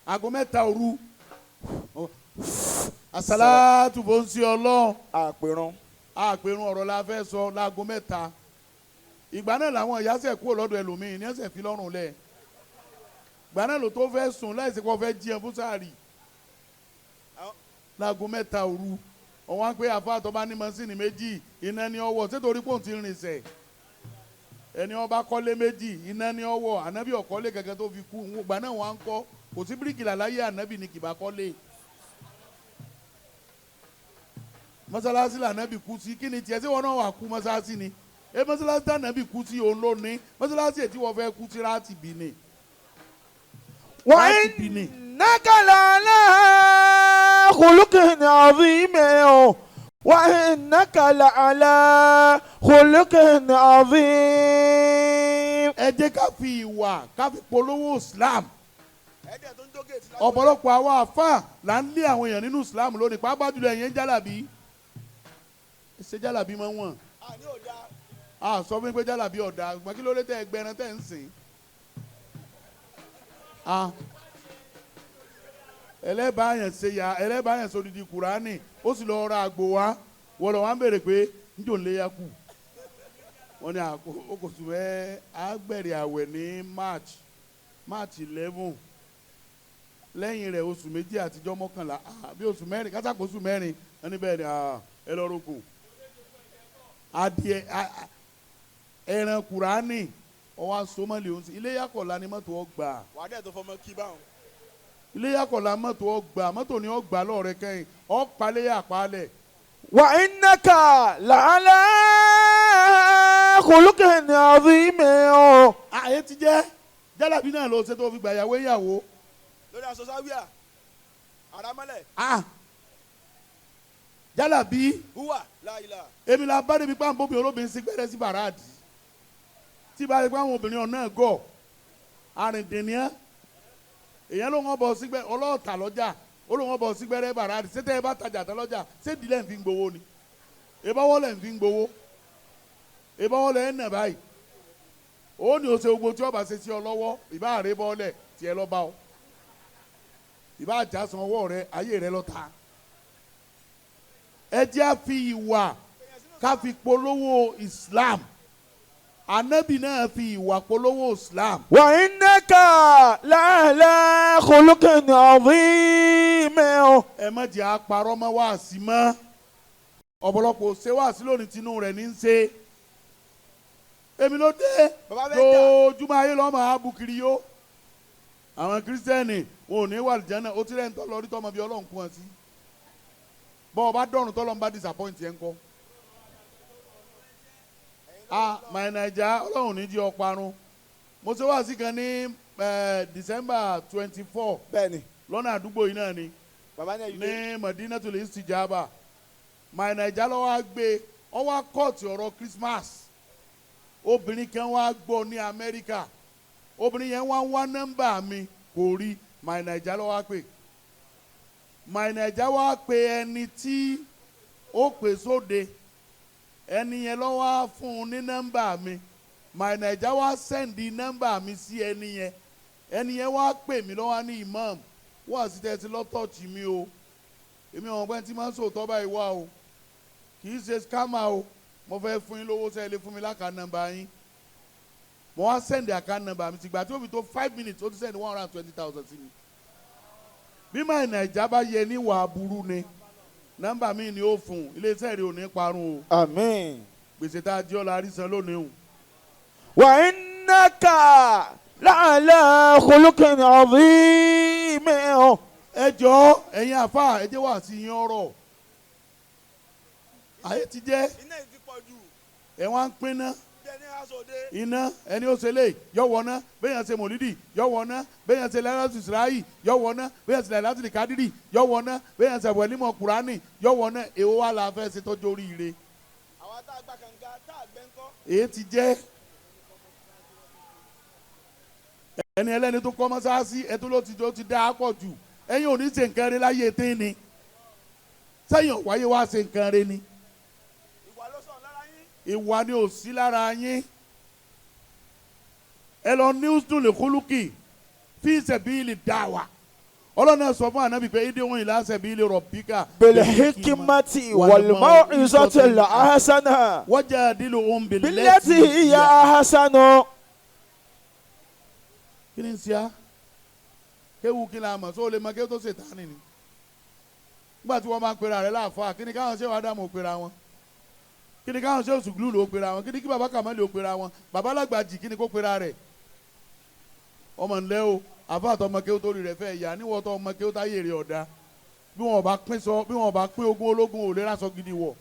aago mẹ́ta òru àsálàtù bó ń sí ọlọ́run
àpèrún
àpèrún ọ̀rọ̀ la fẹ́ sọ láago mẹ́ta ìgbà náà làwọn ìyá sẹ̀ kúrò lọ́dọ̀ ẹlòmíín ní ẹsẹ̀ fi lọ́rùn lẹ̀ ìgbà náà ló tó fẹ́ sùn láìsí kó fẹ́ jí ẹ fún sáàrì láago mẹ́ta òru ọ̀wọ́n á pé àfáàtọ̀ bá ní mọ́sìnì méjì iná ní ọwọ́ sétorí pò ń ti rìn sẹ̀ ẹni ọba kọ́lé méjì iná ní ọwọ́ ànábì ọ̀kọ́lé kankan tó fi kú ìgbà náà wọ́n á ń kọ́ kò sí bíríkìlà láyé ànábì ní kìbá kọ́lé mọ́sálásí lànábì kú sí kí ni tiẹ̀ sí wọn náà wà kú mọ́sálásí ni e mọ́sálásí tànábì kú sí òun ló ní mọ́sálásí ètí wọ́n fẹ́ kú sí ráàtì bí ni. Láti bí ni.
وإنك لعلى خلق عظيم وإنك لعلى خلق عظيم
ẹ jẹ́ ká fi ìwà ká fi polówó Islam
ẹ̀ẹ́dẹ̀ tó ń jó géètì lágbo.
ọ̀pọ̀lọpọ̀ àwọn àfáà là ń lé àwọn èèyàn nínú Islam lónìí pàápàá jùlọ ẹ̀yìn jálàbí ṣe jálàbí máa ń wọ̀n
Àní ò dáa.
a sọ fún mi pé jálàbí ọ̀dà ṣùgbọ́n kí ló dé tẹ́ ẹgbẹ́ran tẹ́ ń sìn a ẹlẹ́bàáyàn ṣe ya ẹlẹ́bàáyàn ṣe odidi kùránì ó sì lọ ra àgbò wá wọ́n lọ wá ń béèrè pé njò ń léyà kù wọ́n ní àkókò sùn ẹ́ àgbẹ̀rẹ̀ àwẹ̀ ní March 11 lẹ́yìn rẹ̀ oṣù méjì àtijọ́ mọ́kànlá bí oṣù mẹ́rin kátàkó oṣù mẹ́rin wọ́n ní bẹ́ẹ̀ ni ẹ lọ roko adìẹ ẹran kùránì ọwọ́ asomọ́lẹ̀ òun sí iléyà kọ̀ọ̀la ni mọ́tò ọgbà
Wàá dẹ̀ tó fọmọ kí báwọn.
iléyà kọ̀ọ̀la mọ́tò ọgbà mọ́tò ni ọgbà lọ́ọ̀rẹ́ kẹ́yìn ọ̀pálẹ́yà àpálẹ̀
وإنك لعلى خلق عظيم
àyè ti jẹ́ jálàbí náà ló ṣe tó fi gbà yàwó ìyàwó
Lórí aṣọ sáwíà. Àràmọ́lẹ̀.
jálàbí
Húwà láìla.
èmi la bá débi pàǹpọ̀ obìnrin olóbìnrin sí gbẹ́rẹ́ sí bàràdì tí bá rí pé àwọn obìnrin ọ̀nà gọ̀ arìndìnníà èèyàn ló ń bọ̀ sígbẹ́ ọlọ́ọ̀tà lọ́jà ó ló ń bọ̀ sígbẹ́rẹ́ bàràdì ṣé tẹ́ ẹ bá tajà tán lọ́jà ṣé ìdílé ń fi gbowó ni ìbáwọ́ lẹ̀ ń fi gbowó ìbáwọ́ lẹ̀ ń nà báyìí ó ní o ṣe gbogbo tí ọba ṣe sí ọ lọ́wọ́ ìbá àrè bọ́ọ̀lẹ̀ tiẹ̀ lọ́ bá ọ ìbá àjàsán ọwọ́ rẹ ayé rẹ lọ́ta ẹ jẹ́ á fi ìwà ká fi polówó Islam anabi náà fi ìwà polówó Islam
وإنك لعلى خلق عظيم
ẹ má jẹ́ àparọ́ mọ́ wáàsí mọ́ ọ̀pọ̀lọpọ̀ ṣe wáàsí lónìí tinú rẹ̀ ní í ṣe èmi ló dé
Bàbá fẹ́ jà.
lójúmọ́ ayé lọ́mọ abukiri yó àwọn kírísítẹ́nì wọn ò ní wà lìjánà ó ti rẹ̀ ń tọ́ lọ rí tọ́mọ bíi ọlọ́run kún ọ sí bọ́ ọ bá dọ̀rùn tọ́lọ́run bá disappoint yẹn ń kọ́ ah my naija ọlọ́run ní jí ọ parun Mo ṣe wá sí kan ní December 24
Bẹ́ẹ̀ni.
lọ́nà àdúgbò yìí náà ni
Bàbá ní ẹ̀yìn dé.
ní Madinatul Istijaba. My Naija ló wá gbé ọ wá kọ́ọ̀tù ọ̀rọ̀ Christmas. Obìnrin kan wá gbọ́ ní Amẹ́ríkà. Obìnrin yẹn wá ń wá nọ́mbà mi kò rí. My Naija ló wá pè. My Naija wá pe ẹni tí ó pè sóde. Ẹni yẹn ló wá fún un ní nọ́mbà mi. My Naija wá send nọ́mbà mi sí ẹni yẹn. Ẹni yẹn wá pè mí ló wá ní imam. Wọ́n àti tẹ̀sí lọ́tọ̀ọ̀tì mi o. Èmi àwọn ọ̀gbẹ́ni tí máa ń sòótọ́ báyìí wá o. Kì í ṣe scammer o. Mo fẹ́ fún yín lówó sẹ́ẹ̀ lè fún mi l'account number yín. Mo wá send account number mi tìgbà tí ó fi tó 5 minutes ó ti send 120,000 sí mi. Bí My Naija bá yẹ níwà aburú ni nọ́mbà mi ni ó fún un iléeṣẹ́ rẹ̀ ò ní parun o.
Àmín.
Gbèsè tá a jẹ́ ọ́ la rí san lónìí o.
وإنك لعلى خلق عظيم.
Ẹ jọ̀ọ́ ẹ̀yin àfa ẹ jẹ́ wá sí yín ọ̀rọ̀. Ayé ti jẹ́
Iná yìí ti pọ̀ jù.
ẹ̀ wá ń pín ná.
Bí ẹni aṣọ òde.
Iná ẹni ó ṣe lè yọ wọná, bẹ́yàn ṣe mòlídì yọ wọná, bẹ́yàn ṣe lẹ́lẹ́sì ìsìráyì yọ wọná, bẹ́yàn ṣe lẹ́lẹ́sì kádírì yọ wọná, bẹ́yàn ṣe wẹ̀límọ̀ kúránì yọ wọná. Èwo wà la fẹ́ ṣe tọ́jú oríire?
Àwa tá a gba kànga tá a gbẹ́ ńkọ́.
Èyí ti jẹ́ ẹni ẹlẹ́ni tó kọ́ mọ́sáàsì ẹtú ló ti tó ti dá a pọ̀ jù. Ẹ̀yin ò ní ṣe nǹkan rẹ láyé tẹ́ ni sẹ́yìn wáyé wá ṣe nǹkan rẹ ni.
Ìwà ló sọ̀rọ̀ lára yín.
Ìwà ni ò sí lára yín. Ẹ lọ news dùn lè kúlùkì fi sabili da'wa. Ọlọ́run náà sọ fún ànábì pé ìdí ila sabili rabbika
بالحكمة والموعظة الحسنة
wajadiluhum
بالتي هي أحسن.
Kí ni ń ṣe á kéwu kí la mọ̀ sóò lè mọ kéwu tó ṣe tání ni nígbà tí wọ́n máa ń pera rẹ̀ láàfáà? Kí ni káwọn ṣe wàá dààmú ò pera wọn? Kí ni káwọn ṣe òṣùgbùlù ló pera wọn? Kí ni kí baba Kàmálì ó pera wọn? Baba Lágbàjì kí ni kó pera rẹ̀? Ọmọ ńlẹ́ o, àfáà tó ọmọ kéwu tó rí rẹ̀ fẹ́ yà níwọ̀ tó ọmọ kéwu táyé rẹ̀ ọ̀dà. Bí wọn bá pín sọ, bí wọn bá pín ogún ológun ò lè rásọ gidi wọ̀.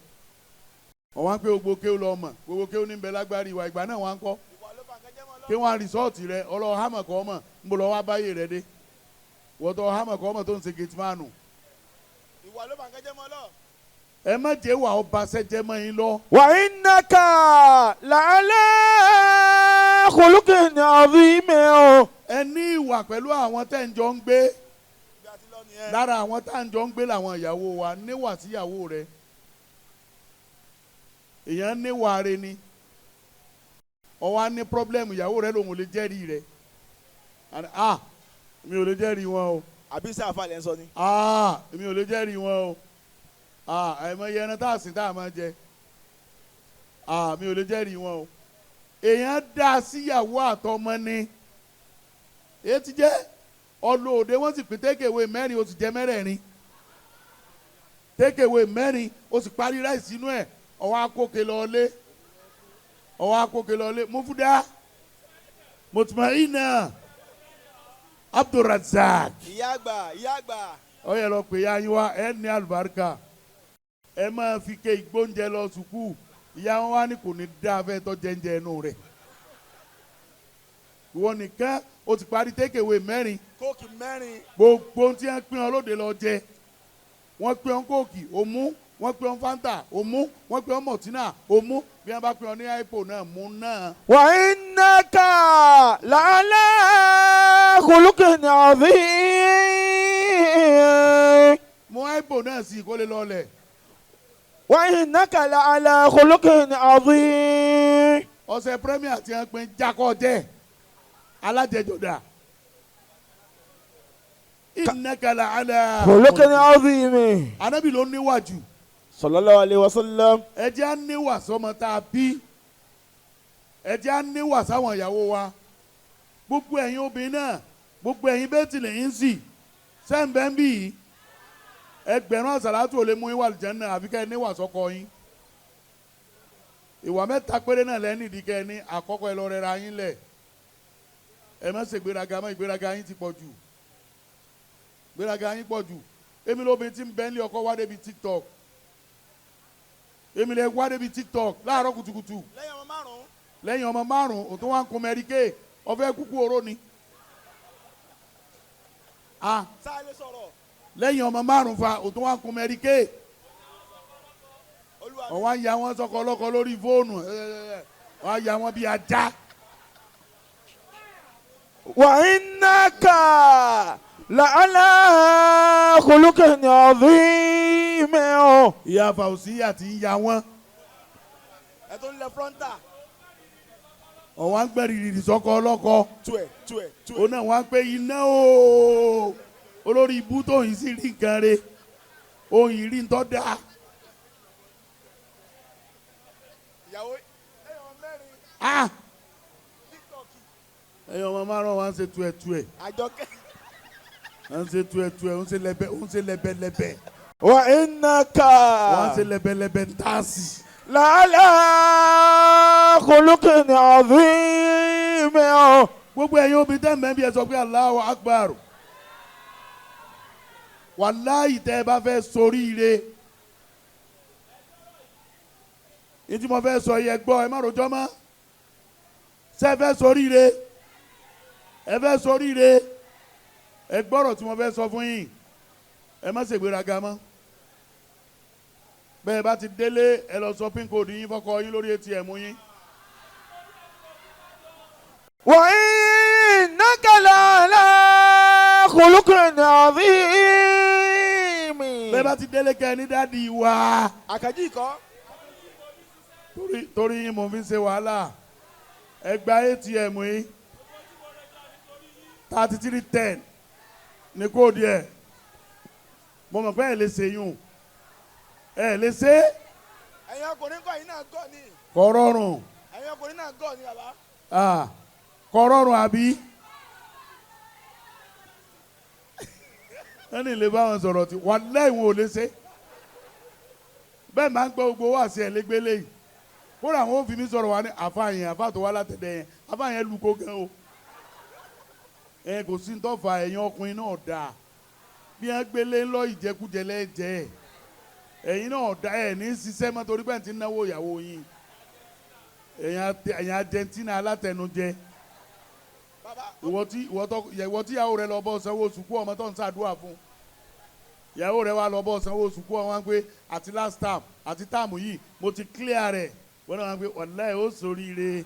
Wọ́n wá ń pé gbogbo kéwu lọ mọ̀, gbogbo kéwu ní bẹ lágbárí ìwà ìgbà náà wọ́n á ń kọ́
Ìwà ló bà nǹkan jẹ́ mọ́ lọ.
kí wọ́n á resort rẹ ọlọ́wọ́ hámọ̀ kọ́ ọmọ ń bọ̀ lọ́wọ́ abáyé rẹ dé wọ́tọ̀ hámọ̀ kọ́ ọmọ tó ń ṣe gate man.
Ìwà ló bà nǹkan jẹ́ mọ́ lọ.
Ẹ má jẹ́ wà ọba sẹ́jẹ́ mọ́ yín lọ.
وإنك لعلى خلق عظيم.
Ẹ ní ìwà pẹ̀lú àwọn tẹ́ ń jọ ń gbé.
Bí a ti lọ nìyẹn.
Lára àwọn tá ń jọ ń gbé làwọn ìyàwó wa. Níwà síyàwó rẹ, èèyàn níwà rẹ ni. Ọwọ́ á ní problem, ìyàwó rẹ lòun ò lè jẹ́rìí rẹ. And, ah, mi ò lè jẹ́rìí wọn o.
Àbí sáà falẹ̀ ń sọ ni.
Ah, èmi ò lè jẹ́rìí wọn o. Ah, àìmọye ẹran tá a sìn tá a máa jẹ. Ah, mi ò lè jẹ́rìí wọn o. Èèyàn dá síyàwó àtọmọ ni. Èyí ti jẹ́ ọlọ́ọ̀dẹ wọ́n sì pín takeaway mẹ́rin, o sì jẹ mẹ́rẹ̀ẹ̀rin. Takeaway mẹ́rin, o sì parí rice inú ẹ̀. Ọwọ́ akóke lọ́ọ́lé, ọwọ́ akóke lọ́ọ́lé. Mufuda Mutmaina Abdulrazak.
Ìyá àgbà, ìyá àgbà.
Ó yẹ lọ pè ya yín wá. Ẹ ní àlùbáríkà, ẹ máa fi ké ìgbóúnjẹ lọ sùkúù. Ìyá wọn wá ní kò ní dá afẹ́ tó jẹ́ńjẹ inú rẹ̀. Ìwọ nìkan o ti parí takeaway mẹ́rin.
Coke mẹ́rin.
Gbogbo ohun tí wọ́n pín ọ lóde lọ jẹ. Wọ́n pín ọ Coke, ó mú. Wọ́n pín ọ Fanta, ó mú. Wọ́n pín ọ Maltina, ó mú. Bí wọ́n bá pín ọ ní Hypo náà, mú náà.
وإنك لعلى خلق عظيم.
Mú Hypo náà sí kó lè lọlẹ̀.
وإنك لعلى خلق عظيم.
Ọ̀sẹ̀ Premier tí wọ́n pín jákọ́ jẹ́ alájẹjọdà. إنك لعلى
خلق عظيم.
Anábì ló níwájú.
صلى الله عليه وسلم.
Ẹ jẹ́ á níwà sọmọ tá a bí, ẹ jẹ́ á níwà sáwọn ìyàwó wa. Gbogbo ẹ̀yin obìnrin náà, gbogbo ẹ̀yin bẹ́ẹ̀ tilẹ̀ yín sì sẹ́ǹbẹ́ ń bì yìí, ẹgbẹ̀rún àsàlátù ò lè mú yín wà lìjẹ́nà àfi kẹ́ ẹ níwà sọ́kọ yín. Ìwà mẹ́ta péré náà lẹ́ni ìdí kẹ́ ẹ ní. Àkọ́kọ́, ẹ lọ rẹra yín lẹ̀. Ẹ má ṣe gbéraga mọ́. Ìgbéraga yín ti pọ̀ jù, gbéraga yín pọ̀ jù. Èmi lóbìnrin tí ń bẹ́ ń lé ọkọ wá débi TikTok. Èmi lè wá débi TikTok láàárọ̀ kùtùkùtù.
Lẹ́yìn ọmọ márùn-ún.
Lẹ́yìn ọmọ márùn-ún, òtún wá ń kun mẹ́ríkè. Ọfẹ́ kúkú oró ni.
Sáà lè sọ̀rọ̀.
Lẹ́yìn ọmọ márùn-ún fa òtún wá kun mẹ́ríkè.
Olúwa mi.
Ọ̀wá ń ya wọn sọkọ ọlọ́kọ lórí fóònù. Wọ́n á ya wọn bí ajá.
وإنك لعلى خلق عظيم.
Ìyá Fàùsíyà ti ń ya wọn.
Ẹ tó ń lẹ fronta.
Ọ̀wá ń gbẹ̀rìrì sọkọ ọlọ́kọ.
Tuẹ̀ tuẹ̀ tuẹ̀.
Òun náà wá pé iná o, olórí ibú tó yìí sì rí nǹkan re, òun yìí rí ntọ́ da.
Ìyàwó lẹ́yìn ọmọ mẹ́rin. TikTok.
Ẹ̀yin ọmọ márùn-ún wa ń ṣe tuẹ̀tuẹ̀.
Àjọkẹ́.
Ń ṣe tuẹ̀tuẹ̀, ń ṣe lẹ́bẹ̀, ń ṣe lẹ́bẹ̀lẹ́bẹ̀.
وإنك
Wọ́n ń ṣe lẹ́bẹ̀lẹ́bẹ̀ ń tààsì.
لعلى خلق عظيم.
Gbogbo ẹ̀yin obìnrin tẹ́ mẹ́ bí ẹ sọ pé Allahu Akbar. Wàláhì tẹ́ ẹ bá fẹ́ soríire. Ní tí mo fẹ́ sọ yẹ gbọ́, ẹ má rojọ́ mọ́. Ṣé ẹ fẹ́ soríire? Ẹ fẹ́ soríire? Ẹ gbọ́rọ̀ tí mo fẹ́ sọ fún yín. Ẹ má ṣègbéraga mọ́. Bẹ́ẹ̀ bá ti délé, ẹ lọ sọ pin code yín fọ́kọ yín lórí ATM yín.
وإنك لعلى خلق عظيم.
Bẹ́ẹ̀ bá ti délé kẹ́ ẹ ní dádì wa.
Àkànjí ìkọ́.
Torí yín mo fi ń ṣe wàhálà. Ẹ gba ATM yín 3310 ní kóòdù ẹ̀. Mo mọ̀ pé ẹ lè ṣe yún, ẹ lè ṣe.
Ẹ̀yin ọkùnrin kọ́ ẹ̀yin náà gọ̀ ni.
Kò rọrùn.
Ẹ̀yin ọkùnrin náà gọ̀ ni bàbá.
Kò rọrùn àbí ẹni lè bá wọn sọ̀rọ̀ tí wàláhì wọn ò lè ṣe bẹ́ẹ̀. Máa ń gbọ́ gbogbo wá sí ẹ̀ lẹ́gbẹ́lẹ́ yìí, kódà àwọn òfin mi sọ̀rọ̀ wá ní àfa yẹn, àfa tó wá látẹ̀dẹ̀ yẹn, àfa yẹn lu kó gan o. Ẹ kò sí ntọ́fà ẹ̀yin ọkùnrin náà dáa bí wọ́n gbélé ńlọ ìjẹkújẹ lẹ́jẹ̀ ẹ̀yin náà dá ẹ̀ ní ṣiṣẹ́ mọ́ torí pé ti ń náwó ìyàwó yín. Ẹ̀yin Argentina alátẹnujẹ. Ìwọ tí ìyàwó rẹ lọ bọ́ sanwó sùkú ọmọ tó ń ṣàdúrà fún ìyàwó rẹ wá lọ bọ́ sanwó sùkú ọmọ wọn pé àti last term àti táàmù yìí mo ti clear rẹ̀. Wọ́n náà wọ́n pé wàláhì ó ṣoríire,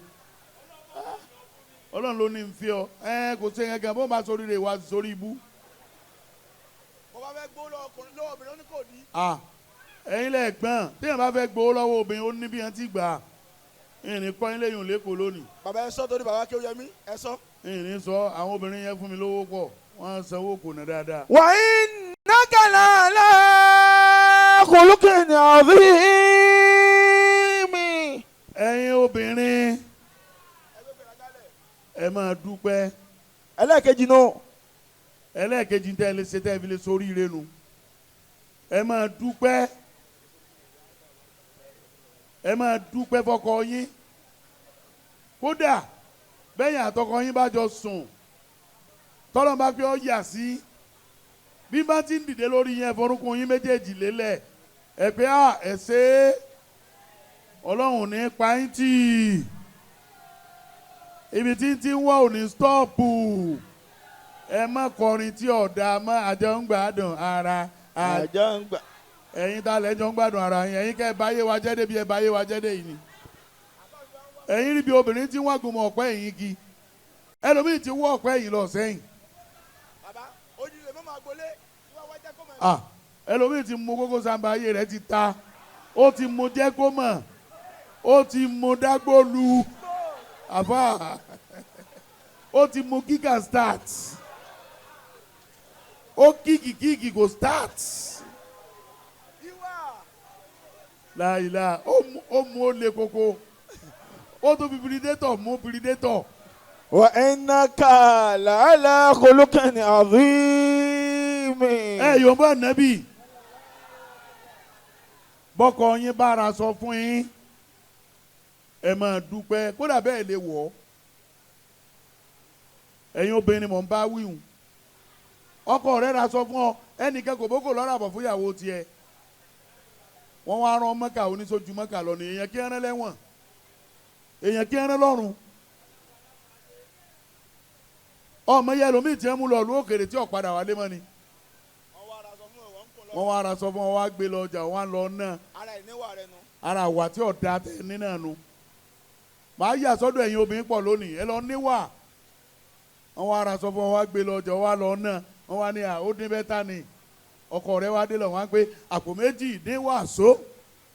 Ọlọ́run ló ní n fi ọ ẹ kò sí ẹ̀yàn gan bó máa ṣoríire wá sórí ibú.
Mo bá fẹ́ gbó lọ́wọ́ ọkùnrin lọ́wọ́ obìnrin ó ní kò ní.
Ẹ̀yin lẹ gbọ́n, téèyàn bá fẹ́ gbowó lọ́wọ́ obìnrin ó ní bí wọ́n ti gbà á. Ìrìn kọ́ ilé yìí lẹ́kọ̀ọ́ lónìí.
Bàbá ẹ sọ torí bàbá kí ó yẹ mí ẹ sọ.
Ìrìn sọ àwọn obìnrin yẹn fún mi lówó pọ̀, wọ́n sanwó kò ná dáadáa.
Wa innaka la'ala khuluqin azim.
Ẹ̀yin obìnrin ẹ máa dúpẹ́.
Ẹlẹ́ẹ̀kejì nù.
Ẹlẹ́ẹ̀kejì tẹ́ ẹ lè ṣe tẹ́ ẹ fi lè sórí ire nu, ẹ máa dúpẹ́, ẹ máa dúpẹ́ fọ́kọ yín. Kódà bẹ́yìn àtọkọ yín bá jọ sùn, tọ́lọ́ bá pé ọ yà sí bí bá ti ń dìde lórí yẹn, forúkún yín méjèèjì lélẹ̀, ẹ pé à ẹ ṣe é, Ọlọ́run ní pa yín tì í, ibi tí ń ti ń wá ò ní stọ́ọ̀pù. Ẹ má kọrin tí ọ̀dà mọ́, àjọ ń gbádùn ara.
Àjọ ń gbà.
Ẹ̀yin tá lẹ́jọ́ ń gbádùn ara yín, ẹ̀yin kẹ́ ẹ báyé wa jẹ́ débi ẹ báyé wa jẹ́ dé yìí ni. Ẹ̀yin rí bí obìnrin tí wọ́n gun mọ́ ọ̀pẹ́ ẹ̀yìn igi, ẹlòmíì ti wọ́ ọ̀pẹ́ ẹ̀yìn lọ sẹ́yìn.
Bàbá ojú lè mọ́ máa gbolé wọ́n wá jẹ́ kó mọ̀.
Ẹlòmíì ti mú kókó sàmbà, ayé rẹ̀ ti ta, ó ti mú jẹ́ kó mọ̀, ó ti mú dágbólu àfà, ó ti mú kíkà start, ó kíkì kíkì kò start. Láìla ó mú ó le koko, ó tún fi piridatọ̀ mú piridatọ̀.
Wa innaka la'ala khuluqin azim.
Ẹ yóò bá nàbì bọ́kọ yín bára sọ fún yín, ẹ máa dúpẹ́, kódà bẹ́ẹ̀ lè wọ̀ ọ́. Ẹ̀yin obìnrin mọ̀ ń bá wíwùn, ọkọ rẹ̀ ra sọ fún ọ, ẹnìkan kò bókò lọ́rọ̀ àbọ̀ fún ìyàwó tiẹ̀. Wọ́n wá rán mọ́kà oníṣojú mọ́kà lọ ní èèyàn kí ẹran lẹ́wọ̀n, èèyàn kí ẹran lọ́rùn. Ọmọ yẹn lomi tí wọ́n mú lọ lu òkèrè tí ó padà wálé mọ́ ni. Wọ́n wá ara sọ fún wọn wá gbé lọ ọjà wọn lọ náà.
Ara ìníwà rẹ nu.
Ara wà tí ọ̀dà tẹ ní náà nu. Màá yà sọ́dọ̀ ẹ̀yin obìnrin pọ̀ lónìí ẹ lọ níwà. Wọ́n wá ara sọ fún wọn wá gbé lọ ọjà wọn lọ náà. Wọ́n wá ní à ó dín bẹ́tà ni. Ọkọ rẹ wá dé lọ wọ́n á pé àpò méjì dín wàsó.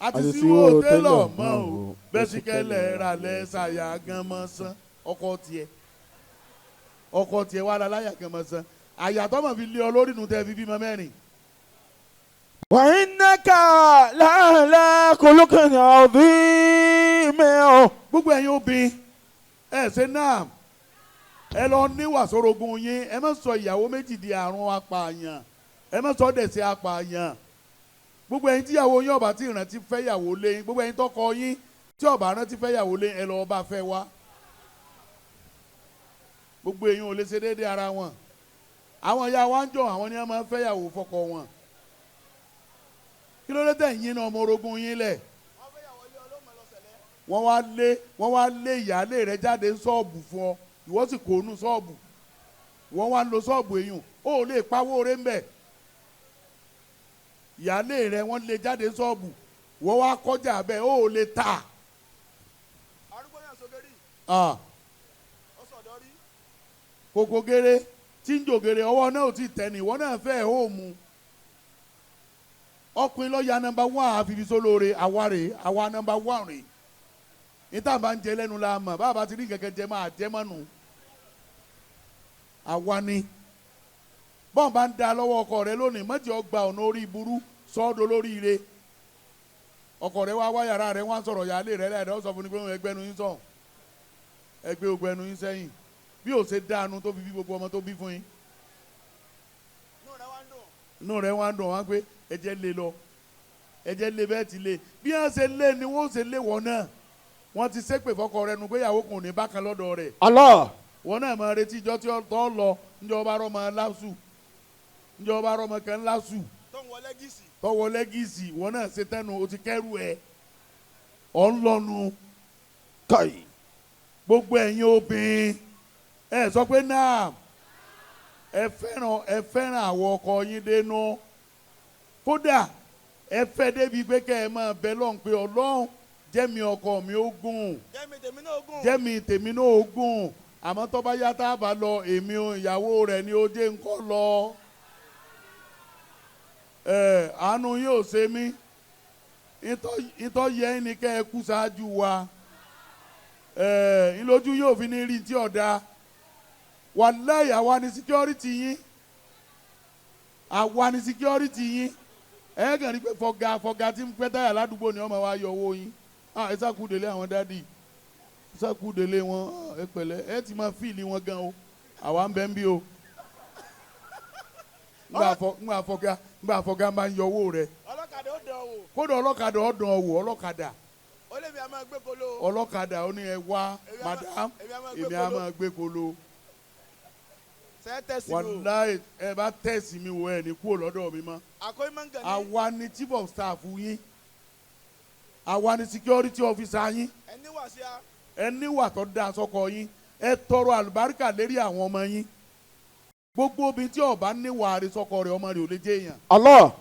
Àti síwó télọ̀ mọ́ o. Bẹ́síkẹ́lẹ̀ ra lẹ́ ṣàyà gan mọ́ sán. Ọkọ tiẹ̀ ọkọ tiẹ̀ wà láyà gan mọ́ sán. Àyàtọ̀ mọ̀ fi lé ọ lórí nu tẹ́ fi bímọ mẹ́rin.
وإنك لعلى خلق عظيم.
Gbogbo ẹ̀yin obìnrin ẹ ṣe náà ẹ lọ níwà sórogún yín ẹ má sọ ìyàwó méjì di àrùn apààyàn ẹ má sọ dẹ̀sẹ̀ apààyàn. Gbogbo ẹ̀yin tíyàwó yín ọba tí ìrántí fẹ́ yàwó lé yín gbogbo ẹ̀yin tọkọ yín tí ọba rántí fẹ́ yàwó lé yín ẹ lọ ọba fẹ́ wá. Gbogbo ẹ̀yin ò lè ṣe déédéé ara wọn. Àwọn ìyá wa ń jọ àwọn ni wọ́n máa ń fẹ́ yàwó fọkọ wọn. Kí ló dé tẹ̀ yín náà ọmọ orogún yín lẹ̀? Wọ́n wá lé ìyáálé rẹ̀ jáde ṣọ́ọ̀bù fún ọ ìwọ sì kò nú ṣọ́ọ̀bù wọ́n wá ń lo ṣọ́ọ̀bù èyàn ó lè pawó rẹ̀ ń bẹ̀. Ìyáálé rẹ̀ wọ́n lé jáde ṣọ́ọ̀bù wọ́n wá kọjá bẹ́ẹ̀ ó lè tà.
Arúgbó yàn sókè rí. Ó sọ̀dọ̀ rí.
Kòkò gèrè tí ń jògèrè ọwọ́ náà ò tí tẹ̀ ní ìwọ náà fẹ́ ó mu. Ọkùnrin lọ́ọ́ ya nọ́mbà wán àfibisólóore àwa rè àwa nọ́mbà wán rè. Níta bá ń jẹ lẹ́nu la mọ̀ bá a bá ti rí kẹ̀kẹ́ jẹ máa jẹ mọ́nu. Àwa ni bọ́n bá ń da lọ́wọ́ ọkọ rẹ lónìí mọ́jì ọgbà ọ̀nà orí burú sọ́ọ́dọ̀ lórí ire. Ọkọ rẹ wá wá yàrá rẹ wá sọ̀rọ̀ yàrá rẹ láìdá ó sọ fún ni pé ẹgbẹ́ nu yín sọ̀hún ẹgbẹ́ ogun ẹnu yín sẹ́yìn bí ó ṣe dáanu tó fi bí gbogbo ọmọ tó bí fún yín. Inú rẹ wá ń dùn wá pé ẹjẹ lé lọ ẹjẹ lé bẹ́ẹ̀ ti lé bí wọ́n ṣe lé ni wọ́n ṣe lé wọ́n náà. Wọ́n ti ṣépè fọ́kọ rẹ nu gbéyàwó kò ní bákan lọ́dọ̀ rẹ̀.
Allah.
Wọ́n náà máa retí ìjọ tí ó lọ njọba rọmọ lásù njọba rọmọ kan lásù.
Tó ń wọ lẹ́gìsì.
Tó wọ lẹ́gìsì wọ́n náà ṣe tẹ́nu o ti kẹ́rù ẹ̀ ọ̀ ń lọ́nu.
Kai.
Gbogbo ẹ̀yin obìnrin ẹ sọ pé náà ẹ fẹ́ràn àwọn ọkọ yín dénú kódà ẹ fẹ́ débi pé kẹ́ ẹ máa bẹ lọ́hùn pé Ọlọ́run jẹ́mi ọkọ mi ó gùn jẹ́mi tèmi náà ó gùn àmọ́ tó bá yá tá a bá lọ èmi ìyàwó rẹ̀ ni ó jẹ́ ńkọ́ lọ. Ẹ àánú yóò ṣe mí ìtọ́ yẹ ní kẹ́ ẹ kú ṣáájú wa ẹ ńlójú yóò fi ní rí tí ọ̀dà wàláhì àwa ni security yín àwa ni security yín ẹ kàn rí pé fọgá tí ń pẹ́ táyà ládùúgbò ni ọmọ wa yọ owó yín. Ẹ sáku délé àwọn dádì ẹ sáku délé wọn ẹ pẹ̀lẹ́ ẹ ti máa fíìlì wọn gan o àwa ń bẹ ń bí o. Ngbà fọgá máa ń yọ owó rẹ.
Ọlọ́kadà ó dán wò.
Kódà ọlọ́kadà ó dán wò ọlọ́kadà.
Ó lè mi a máa gbé kolo.
Ọlọ́kadà ó ní ẹ wá madam èmi a máa gbé kolo. Wàláhì ẹ bá tẹ̀sí mi wò ẹ ní kúrò lọ́dọ̀ mi mọ́. Àwa ni chief of staff yín àwa ni security officer yín ẹ níwà tó dáa sọ́kọ yín ẹ tọrọ àlùbáríkà lérí àwọn ọmọ yín. Gbogbo obìnrin tí ó bá níwà rẹ̀ sọ́kọ rẹ̀ ọmọ rẹ̀ ò lè jẹ́ èèyàn.
Allah.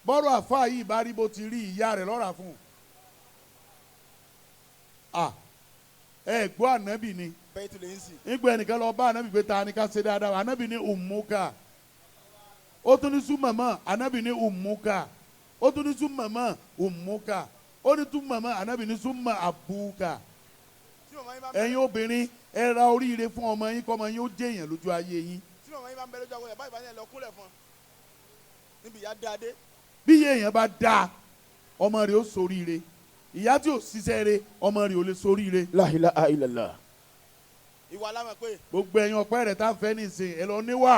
Bọ́rọ̀ àfáà yìí bá rí bó ti rí ìyá rẹ̀ lọ́ra fún un. Ẹ gbọ́ ànábì ni nígbà ẹnìkan lọ bá ànábì pé ta ni ká ṣe dáadáa ànábì ní ummuka ó tún ní súnmọ̀mọ́ ànábì ní ummuka ó tún ní súnmọ̀mọ́ ummuka ó ní túnmọ̀mọ́ ànábì ní súnmọ̀ àbúkà. Ẹ̀yin obìnrin ẹ ra oríire fún ọmọ yín kọ́ ọmọ yín ó jẹ́ èèyàn lójú ayé yín.
Tí màmá yín bá ń bẹ lójú àwọn báyìí bá ní ẹ lọ kúnlẹ̀ fún níbi ìyá dáadé.
Bí iye èèyàn bá dáa ọmọ rẹ̀ ó ṣoríire ìyá tí ò ṣiṣẹ́ rẹ̀ ọmọ rẹ̀ ò lè ṣoríire.
La ilaha illallah.
Ìwà lámọ̀ pé.
Gbogbo ẹ̀yin ọ̀pẹ́ rẹ̀ tá a fẹ́ nìsín ẹ lọ níwà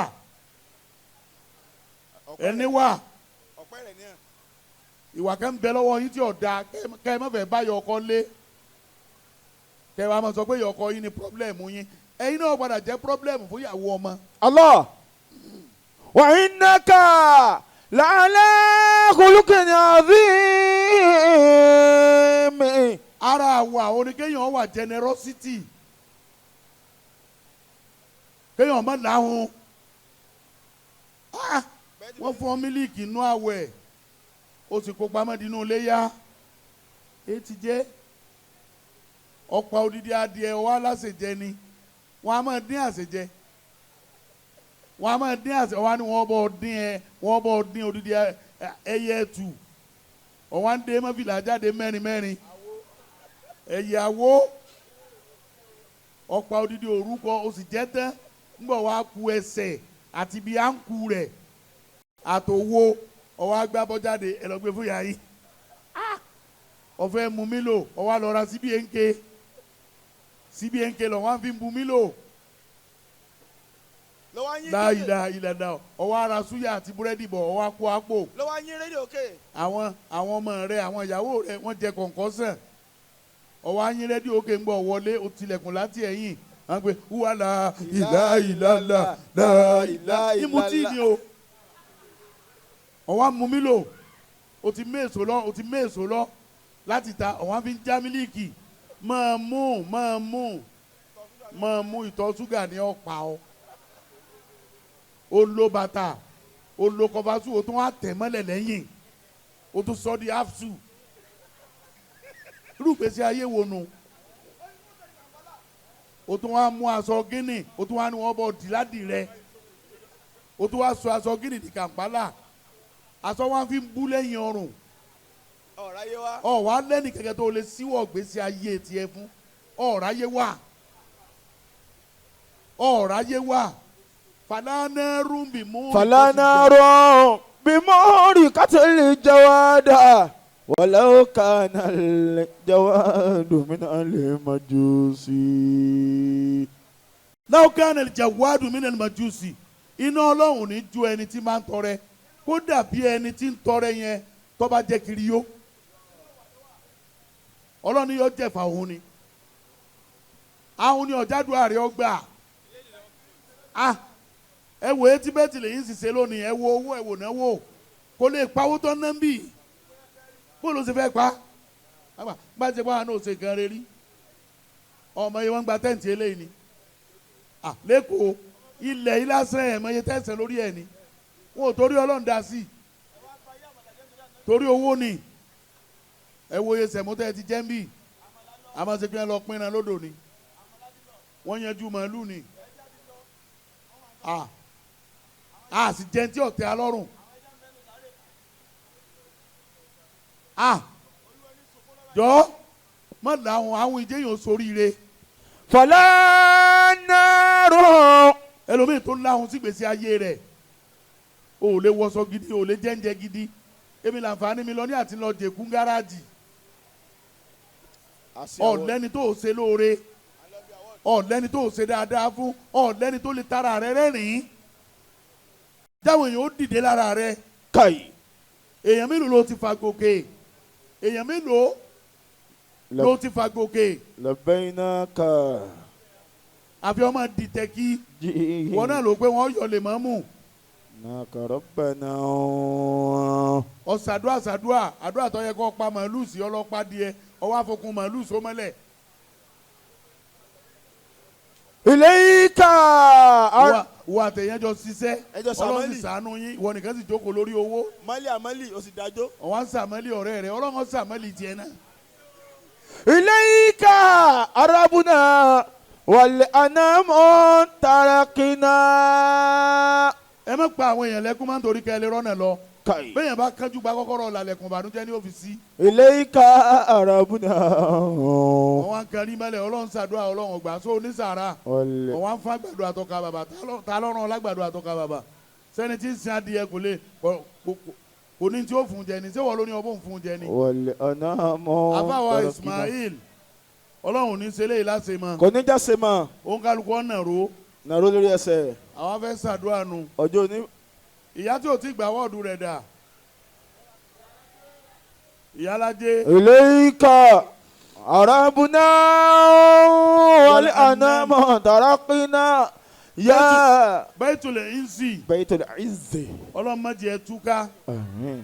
ẹ níwà
ọ̀pẹ́ rẹ̀ ní ẹ̀.
Ìwà kan ń bẹ lọ́wọ́ yín tí ò dáa kẹ́ ẹ má fẹ́ bá yọ ọkọ lé kẹ́ ẹ wá máa sọ pé yọ ọkọ yín ni pírọ́blẹ̀mù yín ẹ̀yin náà padà jẹ́ pírọ́blẹ̀mù fún ìyàwó ọmọ.
Allah wa innaka la'ala khuluqin azim.
Ara àwa oníkéyàn wà generosity. Kéèyàn má láhùn. Wọ́n fún ọ mílíkì inú àwẹ̀, o sì kó pamọ́ dínú iléyá. Èyí ti jẹ́ ọ̀pọ̀ odidi adìẹ ọwọ́ aláṣẹjẹ ni. Wọ́n á máa dín àṣejẹ. Wọ́n á máa dín àṣẹ, wọ́n á ní wọ́n bọ̀ dín ẹ, wọ́n bọ̀ dín odidi ẹyẹ ẹtù. Ọ̀wọ́n á dé mọ́fìlà jáde mẹ́rin mẹ́rin. Ẹ̀yàwó ọ̀pọ̀ odidi orúkọ o sì jẹ́ tán. Ńgbọ̀ wá ku ẹsẹ̀ àti ibi à ń ku rẹ̀ àtòwó ọwọ́ agbábọ́jáde ẹ lọ gbé fún yàrá yìí. Ọ̀fẹ́ mu mí lò ọwọ́ àlọ́ra síbi ènké síbi ènké lọ wọ́n fi bu mí lò. Láìla ìlànà ọwọ́ ara súyà àti búrẹ́dì bọ̀ ọwọ́ akó àpò.
Lọ́wọ́ yín rédíò òkè.
Àwọn ọmọ rẹ àwọn ìyàwó rẹ wọ́n jẹ kọ̀ǹkọ́sàn. Ọwọ́ ayín rédíò òkè ń bọ̀ wọlé ó tilẹ̀kùn láti ẹ̀yìn. Wọ́n pe wàhálà ìlà ìlàlà ìlà ìmutí ni o. Ọwọ́ mú mi lò o ti méèso lọ o ti méèso lọ láti ta ọwọ́ fi ń já mílíkì máa mú máa mú máa mú ìtọ̀ ṣúgà ní ọ̀pá ọ. O lo bàtà o lo kọfasú o tún wá tẹ̀ mọ́lẹ̀ lẹ́yìn o tún sọ di afsu. Irúgbèsè ayé wo nu? O tún wá mú aṣọ gíní o tún wá ní wọ́n bọ̀ dìládì rẹ o tún wá sọ aṣọ gíní di Kàǹpálà aṣọ wọn fi ń bú lẹ́yìn ọrùn. Ọ̀ wá lẹ́nu kẹ̀kẹ́ tó lè síwọ̀ gbèsè ayé tiẹ̀ fún ọ̀ráyé wà ọ̀ráyé wà falana rumbi mú.
falana rumbi mú kátólì jawada walau kana al-jawadu min al-majusi.
Law kana al-jawadu min al-majusi. Iná Ọlọ́run ní ju ẹni tí máa ń tọrẹ kó dàbí ẹni tí ń tọrẹ yẹn tó bá jẹ́ kiri yó. Ọlọ́run yóò jẹ̀fà òun ni. Àwọn ni ọ̀jádùn ààrẹ ọgbà. Ẹ wo etí bẹ́ẹ̀tì lèyìn ṣiṣẹ́ lónìí ẹ wo owó ẹ wò náwó kó lè pawó tó ná ń bì. Bó ló ṣe fẹ́ pa? Bá ṣe pàwọn náà ṣe nǹkan rẹ rí. Ọmọ yẹn wọ́n ń gba tẹ́ǹtì eléyìí ni. Lẹ́kọ̀ọ́ ilẹ̀ yìí lásán ẹ̀ mọ iye tẹ̀sán lórí ẹ̀ ni. Wọn ò torí Ọlọ́run dá sí i. Torí owó ni. Ẹ wo iye sẹ̀mọ́tẹ́ ti jẹ́ ń bì. Àmọ́ ṣe pé ẹ lọ pinran lódò ni. Wọ́n yanjú màálù ni. A sì jẹ́ tí ọ̀tẹ̀ alọ́rùn. Jọ mọ̀ làwọn àwọn ìjẹyàn sóríire.
Fọlánàró.
Ẹlòmíì tó láhùn sí gbèsè ayé rẹ̀. O ò lè wọṣọ gidi, o ò lè jẹ́ǹjẹ gidi. Èmi làǹfààní mi lọ ní àti lọ jẹ̀kún gáràjì. Ọ̀lẹ́ni tó o ṣe lóore. Ọ̀lẹ́ni tó o ṣe dáadáa fún. Ọ̀lẹ́ni tó lè tara rẹ rẹ́rìn-ín. Jáwọn èèyàn ó dìde lára rẹ.
Káyì.
Èèyàn mélòó ló ti fa gòkè? Èèyàn mélòó ló ti fa gòkè?
Labbaynaka.
Àfi ọmọ dìtẹ̀ kí. Wọn náà ló pé wọ́n yọ lè mọ́ mú.
Naka rabbana.
Ọ̀sàdúà sàdúà àdúrà tó yẹ kó pa màálù sí ọlọ́pàá díẹ̀ ọwọ́ àfọkùn màálù sómọ́lẹ̀.
Ilayka.
Wo àtẹ̀yẹ́jọ ṣiṣẹ́ Ọlọ́run sì ṣàánú yín ìwọ nìkan sì jókòó lórí owó.
Mọ́lì àmọ́lì o sì dájọ́.
Ọ̀wá ń sàmọ́lì ọ̀rẹ́ rẹ̀ Ọlọ́run sàmọ́lì tiẹ̀ náà.
Ilayka arabuna wal anamu tarakina.
Ẹ má pa àwọn èèyàn lẹ́kún máa ń torí kẹ́ ẹ lè rọ́nà lọ. Bẹ́ẹ̀ bá kánjú gba kọ́kọ́rọ́ làlẹ̀kùn ìbànújẹ́ ní ọ́fíìsì.
Ilayka arabuna.
Wọ́n á kan rí mẹ́lẹ̀ Ọlọ́run ṣàdúrà Ọlọ́run ọgbà só onísàárà. Wọ́n á ń fún àgbàdo àtọ́ka bàbà ta lọ́rùn ọlágbàdo àtọ́ka bàbà. Sẹ́ni tí ń sin adìyẹ kò lè kò ní tí ó fún jẹ ni ṣé wọ́n ló ní ọbọ̀ ń fún jẹ ni. Àfàwà Ismail Ọlọ́run ní ṣe léyìí láṣẹ mọ́.
Kò ní jáse mọ́.
Òun kálukú ọ̀nà ro.
Nàró lórí ẹsẹ̀.
Àwọn fẹ́ ṣàdúrà nu.
Ọjọ́ òní.
Ìyá tí ò ti gbà wọ́ọ̀dù rẹ̀ dà. Ìyálájé.
Ilayka arabuna wal anamu tarakina ya.
Baitul Izzi.
Baitul Izzi.
Ọlọ́run má jẹ́ túká.
Àmín.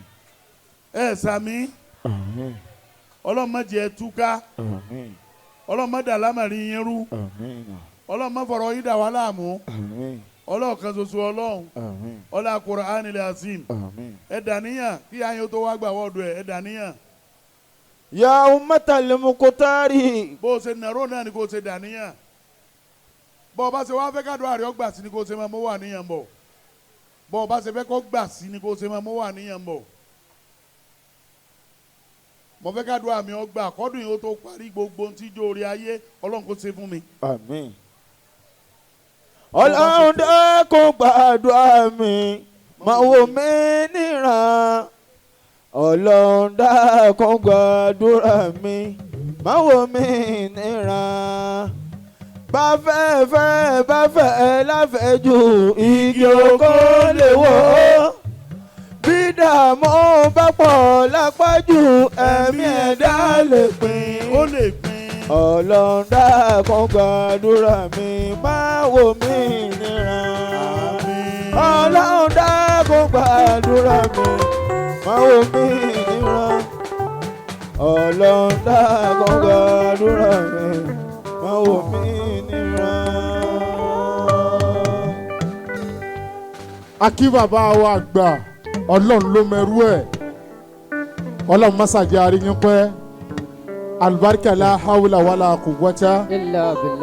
Ẹ sàmí.
Àmín.
Ọlọ́run má jẹ́ túká.
Àmín.
Ọlọ́run má dà lámàrí yín rú.
Àmín.
Ọlọ́run má fọ̀rọ̀ yín dà wá láàmú.
Àmín.
Ọlọ́run kan ṣoṣo Ọlọ́run.
Àmín.
Ọlá Qur'anil Azim.
Àmín.
Ẹ dàníyàn kí ayin tó wá gbà wọ́ọ̀dù ẹ̀ ẹ dàníyàn.
Ya ummatal muqtari.
Bó o ṣe nàró náà ni kò ṣe dàníyàn. Bó o bá ṣe wá fẹ́ kádùá rẹ̀ ó gbà sí ni kò ṣe máa mú wà níyàn bọ̀. Bó o bá ṣe fẹ́ kó gbà sí ni kò ṣe máa mú wà níyàn bọ̀. Mo fẹ́ kádùá mi ó gbà kọ́dún yìí ó tó parí gbogbo ohun tí jó orí ayé Ọlọ́run kó ṣe fún mi.
Àmín. Ọlọ́run dákun gbàdúrà mi, máa wò mí níran. Ọlọ́run dákun gbàdúrà mi, máa wò mí níran. Bá fẹ́ fẹ́ bá fẹ́ láfẹ́ jù, igi oko lè wò. Bí dààmú bá pọ̀ lápájù, ẹ̀mí ẹ̀dá lè pín.
Ó lè pín.
Ọlọ́run dákun gbàdúrà mi, má wò mí níran.
Àmín.
Ọlọ́run dákun gbàdúrà mi, má wò mí níran. Ọlọ́run dákun gbàdúrà mi, má wò mí níran.
Akí bàbá wa àgbà, Ọlọ́run ló mẹrú ẹ̀. Ọlọ́run mọ́sàájì aríyín pẹ́. Alibarika la hawla wala quwwata.
إلا بالله.